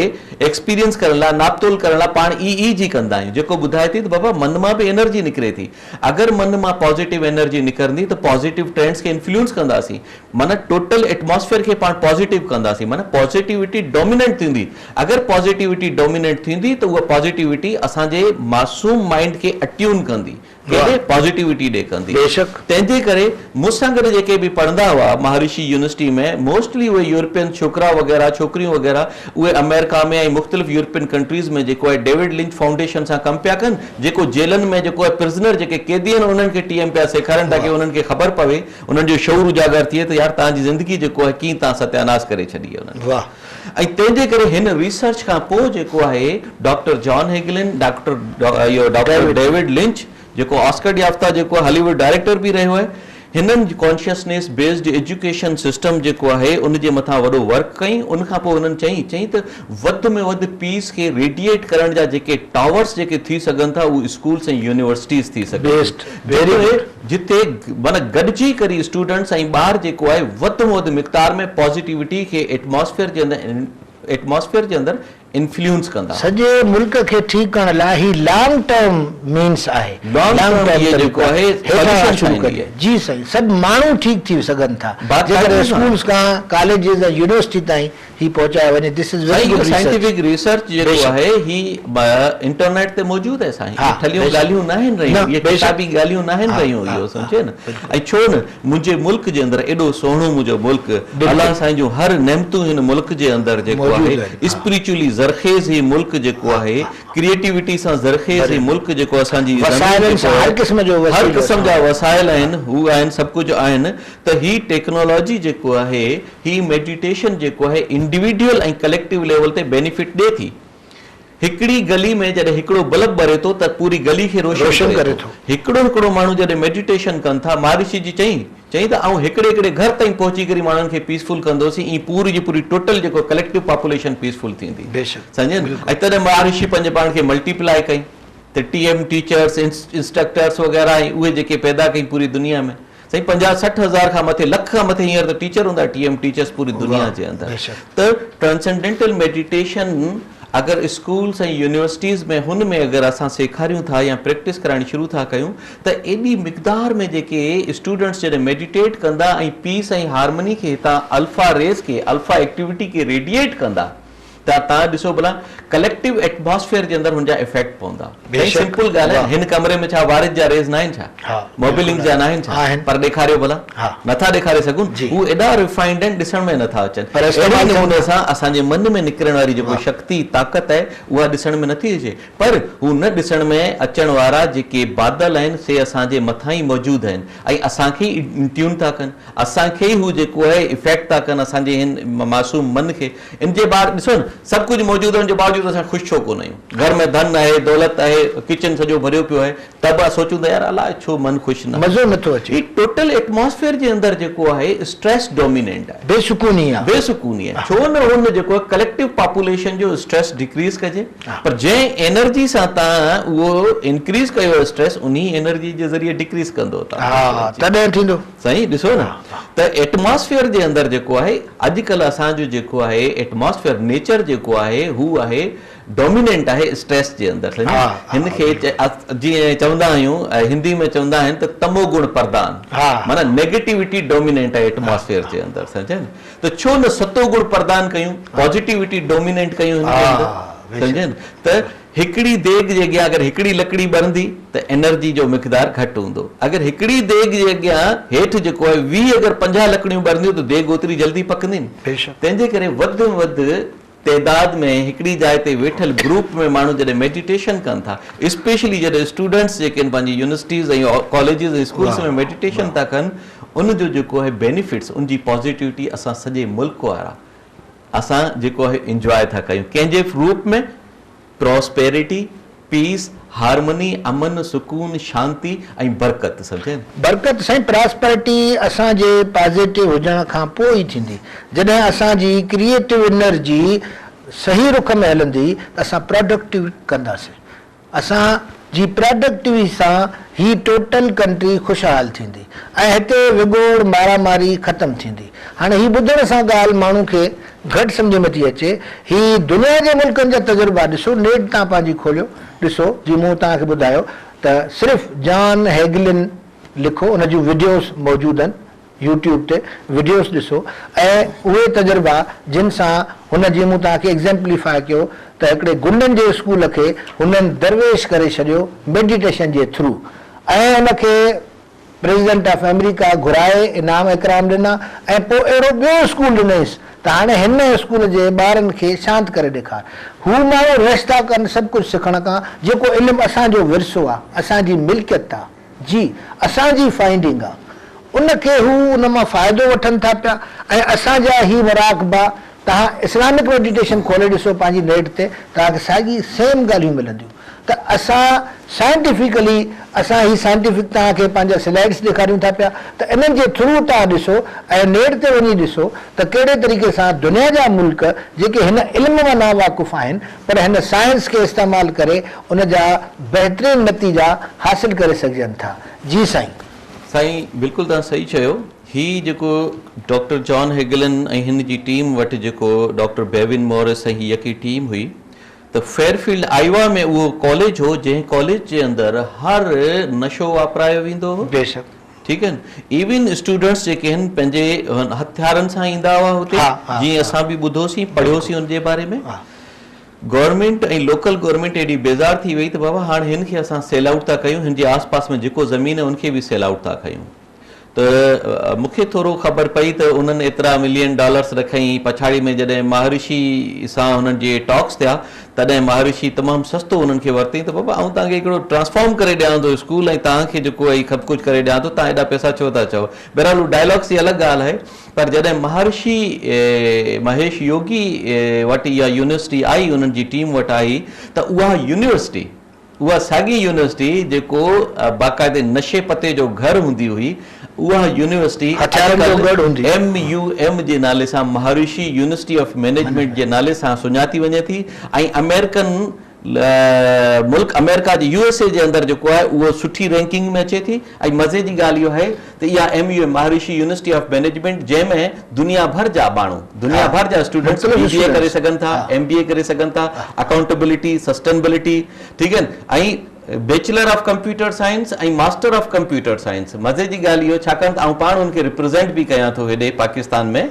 ايڪسپيرينس ڪرڻ لاء، ناپ تول ڪرڻ لاء پاڻ اي اي جي ڪندا آهيون، جيڪو ٻڌائي ٿي ته بابا من مان به انرجي نڪري ٿي. اگر من مان پازيٽو انرجي نڪرندي ته پازيٽو ٽرينڊز کي انفلوئنس ڪنداسين، معنيٰ ٽوٽل ايٽماسفيئر کي پاڻ پازيٽو ڪنداسين، معنيٰ پازيٽوٽي ڊوميننٽ ٿيندي. اگر پازيٽوٽي ڊوميننٽ ٿيندي ته اها پازيٽوٽي اسان جي معصوم مائنڊ کي اٽيون ڪندي. ڪيڏي پازيٽيوٽي ڏي ڪندي. بيشڪ. تنهن جي ڪري مون سان گڏ جيڪي به پڙهندا هئا مهارشي يونيورسٽي ۾ موسٽلي اهي يورپين ڇوڪرا وغيره ڇوڪريون وغيره اهي آمريڪا ۾ ۽ مختلف يورپين ڪنٽريز ۾ جيڪو آهي ڊيوڊ لنچ فائونڊيشن سان ڪم پيا ڪن جيڪو جيلن ۾ جيڪو آهي پرزنر جيڪي قيدي آهن انهن کي ٽي ايم پيا سيکارين تاڪه انهن کي خبر پوي انهن جو شعور اجاگر ٿئي ته يار توهان جي زندگي جيڪو آهي ڪيئن توهان ستياناس ڪري ڇڏي آهي انهن واهه. ۽ تنهن جي ڪري هن ريسرچ کان پوء جيڪو آهي ڊاڪٽر جان هيگلن، ڊاڪٽر اهو ڊاڪٽر ڊيوڊ لنچ جيڪو آسڪر يافته جيڪو هالي ووڊ ڊائريڪٽر به رهيو آهي هنن ڪانشسنيس بيسڊ ايجوڪيشن سسٽم جيڪو آهي ان جي مٿان وڏو ورڪ ڪئي ان کان پوء هنن چئي چئي ته وڌ ۾ وڌ پيس کي ريڊيئيٽ ڪرڻ جا جيڪي ٽاورس جيڪي ٿي سگهن ٿا اهي اسڪولس ۽ يونيورسٽيز ٿي سگهن ٿيون جتي معنيٰ گڏجي ڪري اسٽوڊنٽس ۽ ٻار جيڪو آهي وڌ ۾ وڌ مقدار ۾ پازيٽيوٽي کي ايٽماسفيئر جي اندر ايٽماسفيئر جي اندر انفلوئنس ڪندا. سڄي ملڪ کي ٺيڪ ڪرڻ لاء هي لانگ ٽرم مينس آهي. لانگ ٽرم هي جيڪو آهي هيٺان کان شروع ڪجي. جي سائين سڀ ماڻهو ٺيڪ ٿي سگهن ٿا جيڪڏهن اسڪولس کان ڪاليجز ۽ يونيورسٽي تائين هي پهچايو وڃي this is very good research. Scientific research جيڪو آهي هي انٽرنيٽ تي موجود آهي سائين اهي ٺلهيون ڳالهيون ناهن رهيون اهي ڪتابي ڳالهيون ناهن رهيون اهو سمجهي نه ۽ ڇو نه منهنجي ملڪ جي اندر ايڏو سهڻو منهنجو ملڪ الله سائين جون هر نعمتون هن ملڪ جي اندر جيڪو آهي اسپريچولي زرخيز هي ملڪ جيڪو آهي ڪريئيٽيوٽي سان زرخيز هي ملڪ جيڪو اسان جي زمين جيڪو هر قسم جو هر قسم جا وسائل آهن هو آهن سڀ ڪجهه آهن ته هي ٽيڪنالاجي جيڪو آهي هي ميڊيٽيشن جيڪو آهي انڊيويڊيول ۽ ڪليڪٽو ليول تي بينيفٽ ڏي ٿي. هڪڙي گلي ۾ جڏهن هڪڙو بلب ٻري ٿو ته پوري گلي کي روشن ڪري ٿو. هڪڙو هڪڙو ماڻهو جڏهن ميڊيٽيشن ڪن ٿا مهارشي جي چئين چئين ته آئون هڪڙي هڪڙي گهر تائين پهچي ڪري ماڻهن کي پيسفل ڪندوسين ائين پوري جي پوري ٽوٽل جيڪو ڪليڪٽو پاپوليشن پيسفل ٿيندي. سمجهين ۽ تڏهن مهارشي پنهنجي پاڻ کي ملٽيپلائي ڪئي ته ٽي ايم ٽيچرس انسٽرڪٽرس وغيره ۽ اهي جيڪي پيدا ڪئي پوري دنيا ۾. سائين پنجاهه 60 هزار کان مٿي لک کان مٿي هينئر ته ٽيچر هوندا ٽي ايم ٽيچرس پوري دنيا جي اندر ته ٽرانسنڊينٽل ميڊيٽيشن اگر اسڪولس ۽ يونيورسٽيز ۾ هن ۾ اگر اسان سيکاريون ٿا يا پريڪٽس ڪرائڻ شروع ٿا ڪيون ته ايڏي مقدار ۾ جيڪي اسٽوڊنٽس جڏهن ميڊيٽيٽ ڪندا ۽ پيس ۽ هارمني کي هتان الفا ريز کي الفا ايڪٽيوٽي کي ريڊيئيٽ ڪندا. ته توهان ڏسو ڀلا ڪليڪٽو ايٽماسفيئر جي اندر هن جا افيڪٽ پوندا. سائين سمپل ڳالهه آهي هن ڪمري ۾ ڇا وارث جا ريز ناهن ڇا؟ موبيلنڪ جا ناهن ڇا؟ پر ڏيکاريو ڀلا نٿا ڏيکاري سگهون هو ايڏا ريفائنڊ آهن ڏسڻ ۾ نٿا اچن. اهڙي نموني سان اسان جي من ۾ نڪرڻ واري جيڪو شڪتي طاقت آهي اها ڏسڻ ۾ نٿي اچي پر هو نه ڏسڻ ۾ اچڻ وارا جيڪي بادل آهن سي اسان جي مٿان ئي موجود آهن ۽ اسان کي ئي ٽيون ٿا ڪن اسان کي ئي هو جيڪو آهي افيڪٽ ٿا ڪن اسان جي هن معصوم من کي ان جي بار ڏسو نه سڀ ڪجهه موجود هجڻ جي باوجود اسان خوش ڇو ڪونه آهيون گهر ۾ ڌن آهي دولت آهي ڪچن سڄو ڀريو پيو آهي ته به سوچون ٿا يار الاء ڇو من خوش نه مزو نٿو اچي. هي ٽوٽل ايٽماسفيئر جي اندر جيڪو آهي اسٽريس ڊوميننٽ آهي. بي سڪوني آهي. بي سڪوني آهي ڇو نه هن جيڪو آهي ڪليڪٽو پاپوليشن جو اسٽريس ڊيڪريز ڪجي پر جنهن انرجي سان توهان اهو انڪريز ڪيو اسٽريس انهي انرجي جي ذريعي ڊيڪريز ڪندو توهان. ها تڏهن ٿيندو. سائين ڏسو نه ته ايٽماسفيئر جي اندر جيڪو آهي اڄڪلهه اسان جو جيڪو آهي ايٽماسفيئر نيچر جيڪو آهي هو آهي ڊوميننٽ آهي اسٽريس جي اندر سمجهيو هن کي جيئن چوندا آهيون هندي ۾ چوندا آهن ته تمو گڻ پردان معنيٰ نيگيٽيوٽي ڊوميننٽ آهي ايٽماسفيئر جي اندر سمجهيو نه ته ڇو نه ستو گڻ پردان ڪيون پازيٽيوٽي ڊوميننٽ ڪيون هن جي اندر سمجهيو نه ته هڪڙي ديڳ جي اڳيان اگر هڪڙي لڪڙي ٻرندي ته انرجي جو مقدار گهٽ هوندو. اگر هڪڙي ديڳ جي اڳيان هيٺ جيڪو آهي 20 اگر 50 لڪڙيون ٻرنديون ته ديڳ اوتري جلدي پڪندي نه. تنهن جي ڪري وڌ ۾ وڌ تعداد ۾ هڪڙي جاء تي ويٺل گروپ ۾ ماڻهو جڏهن ميڊيٽيشن ڪن ٿا اسپيشلي جڏهن اسٽوڊنٽس جيڪي آهن پنهنجي يونيورسٽيز ۽ ڪاليجز ۽ اسڪولس ۾ ميڊيٽيشن ٿا ڪن ان جو جيڪو آهي بينيفٽس ان جي پازيٽيوٽي اسان سڄي ملڪ وارا اسان جيڪو آهي انجواء ٿا ڪيون ڪنهن جي روپ ۾ پراسپيرٽي، پيس، هارمني، امن، سڪون، شانتي ۽ برڪت سمجهين. برڪت سائين پراسپرٽي اسان جي پازيٽو هجڻ کان پوء ئي ٿيندي جڏهن اسان جي ڪريئيٽو انرجي صحيح رخ ۾ هلندي ته اسان پراڊڪٽو ڪنداسين اسان جي پراڊڪٽوي سان هي ٽوٽل ڪنٽري خوشحال ٿيندي ۽ هتي وڳوڙ مارا ماري ختم ٿيندي. هاڻي هي ٻڌڻ سان ڳالهه ماڻهو کي گهٽ سمجهه ۾ ٿي اچي. هي دنيا جي ملڪن جا تجربا ڏسو نيٽ تان پنهنجي کوليو ڏسو جي مون توهان کي ٻڌايو ته صرف جان هيگلن لکو ان جون وڊيوز موجود آهن. يوٽيوب تي وڊيوز ڏسو ۽ اهي تجربا جن سان هن جيئن مون توهان کي ايگزيمپليفاء ڪيو ته هڪڙي گنڊن جي اسڪول کي هنن درويش ڪري ڇڏيو ميڊيٽيشن جي ٿرو ۽ ان کي پريزيڊنٽ آف آمريڪا گهرائي انعام اڪرام ڏنا ۽ پوء اهڙو ٻيو اسڪول ڏنائينس ته هاڻي هن اسڪول جي ٻارن کي شانت ڪري ڏيکار. هو ماڻهو رش ٿا ڪن سڀ ڪجهه سکڻ کان جيڪو علم اسان جو ورثو آ اسان جي ملڪيت آ. جي اسان جي فائنڊنگ آ ان کي هو ان مان فائدو وٺن ٿا پيا ۽ اسان جا هي مراقبا توهان اسلامڪ ميڊيٽيشن کولي ڏسو پنهنجي نيٽ تي توهان کي ساڳي سيم ڳالهيون ملنديون ته اسان سائنٽيفڪلي اسان هي سائنٽيفڪ توهان کي پنهنجا سلائيڊس ڏيکاريون ٿا پيا ته انهن جي ٿرو توهان ڏسو ۽ نيٽ تي وڃي ڏسو ته ڪهڙي طريقي سان دنيا جا ملڪ جيڪي هن علم مان ناواقف آهن پر هن سائنس کي استعمال ڪري ان جا بهترين نتيجا حاصل ڪري سگهجن ٿا. جي سائين. سائين بلڪل توهان صحيح چيو هي جيڪو ڊاڪٽر جان هيگلن ۽ هن جي ٽيم وٽ جيڪو ڊاڪٽر بيوين مورس ۽ هي يڪي ٽيم هئي ته فيئرفيلڊ آئيوا ۾ اهو ڪاليج هو جنهن ڪاليج جي اندر هر نشو واپرايو ويندو هو بيشڪ. ٺيڪ آهن ايون اسٽوڊنٽس جيڪي آهن پنهنجي هٿيارن سان ايندا هئا هتي جيئن اسان به ٻڌوسين پڙهيوسين ان جي باري ۾ گورنمينٽ ۽ لوڪل گورنمينٽ ايڏي بيزار ٿي وئي ته بابا هاڻ هن کي اسان سيل آئوٽ ٿا ڪيون هن جي آس پاس ۾ جيڪو زمين آهي ان کي به سيل آئوٽ ٿا ڪيون ته مون کي ٿورو خبر پئي ته انهن ايترا ملين ڊالرس رکئين پڇاڙي ۾ جڏهن مهارشي سان هنن جي ٽاڪس ٿيا تڏهن مهارشي تمام سستو انهن کي ورتئين ته بابا آئون توهان کي هڪڙو ٽرانسفارم ڪري ڏيان ٿو اسڪول ۽ توهان کي جيڪو آهي سڀ ڪجهه ڪري ڏيان ٿو توهان ايڏا پئسا ڇو ٿا چئو بهرحال هو ڊائلاگس جي الڳ ڳالهه آهي پر جڏهن مهارشي مهيش يوگي وٽ اها يونيورسٽي آئي انهن جي ٽيم وٽ آئي ته اها يونيورسٽي اها ساڳي يونيورسٽي جيڪو باقاعدي نشي پتي جو گهر هوندي هئي اها يونيورسٽي هٿيارن جو ڳڙهه هوندي هئي. ايم يو ايم جي نالي سان مهارشي يونيورسٽي آف مئنيجمينٽ جي نالي سان سڃاتي وڃي ٿي ۽ آمريڪن ملڪ آمريڪا جي يو ايس اي جي اندر جيڪو آهي اهو سٺي رينڪنگ ۾ اچي ٿي ۽ مزي جي ڳالهه اهو آهي ته اها M U M Maharishi university of management جنهن ۾ دنيا ڀر جا ماڻهو دنيا ڀر جا اسٽوڊنٽس بي بي اي ڪري سگهن ٿا ايم بي اي ڪري سگهن ٿا اڪائونٽبلٽي سسٽينبلٽي ٺيڪ آهن ۽ Bachelor of computer science ۽ master of computer science. مزي جي ڳالهه اهو ڇاڪاڻ ته آئون پاڻ ان کي ريپريزينٽ به ڪيان ٿو هيڏي پاڪستان ۾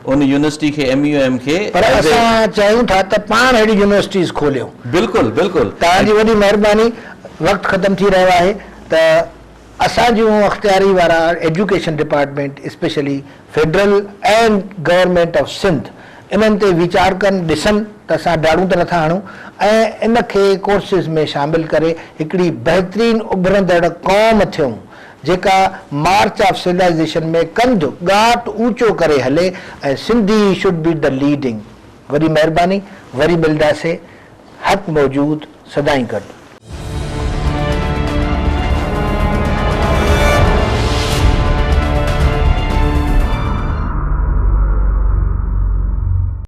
ان يونيورسٽي کي ايم يو ايم کي پر اسان چاهيون ٿا ته پاڻ اهڙي يونيورسٽيز کوليون. بلڪل بلڪل. توهان جي وڏي مهرباني وقت ختم ٿي رهيو آهي ته اسان جون اختياري وارا education department specially federal and government of Sindh انهن تي ويچار ڪن ڏسن ته اسان ڊاڙون ته نٿا هڻون ۽ ان کي ڪورسز ۾ شامل ڪري هڪڙي بهترين اڀرندڙ قوم ٿيون جيڪا مارچ آف سولائيزيشن ۾ ڪنڌ ڳاٽ اوچو ڪري هلي ۽ Sindhi should be the leading وڏي مهرباني وري ملداسي حق موجود سدائين گڏ.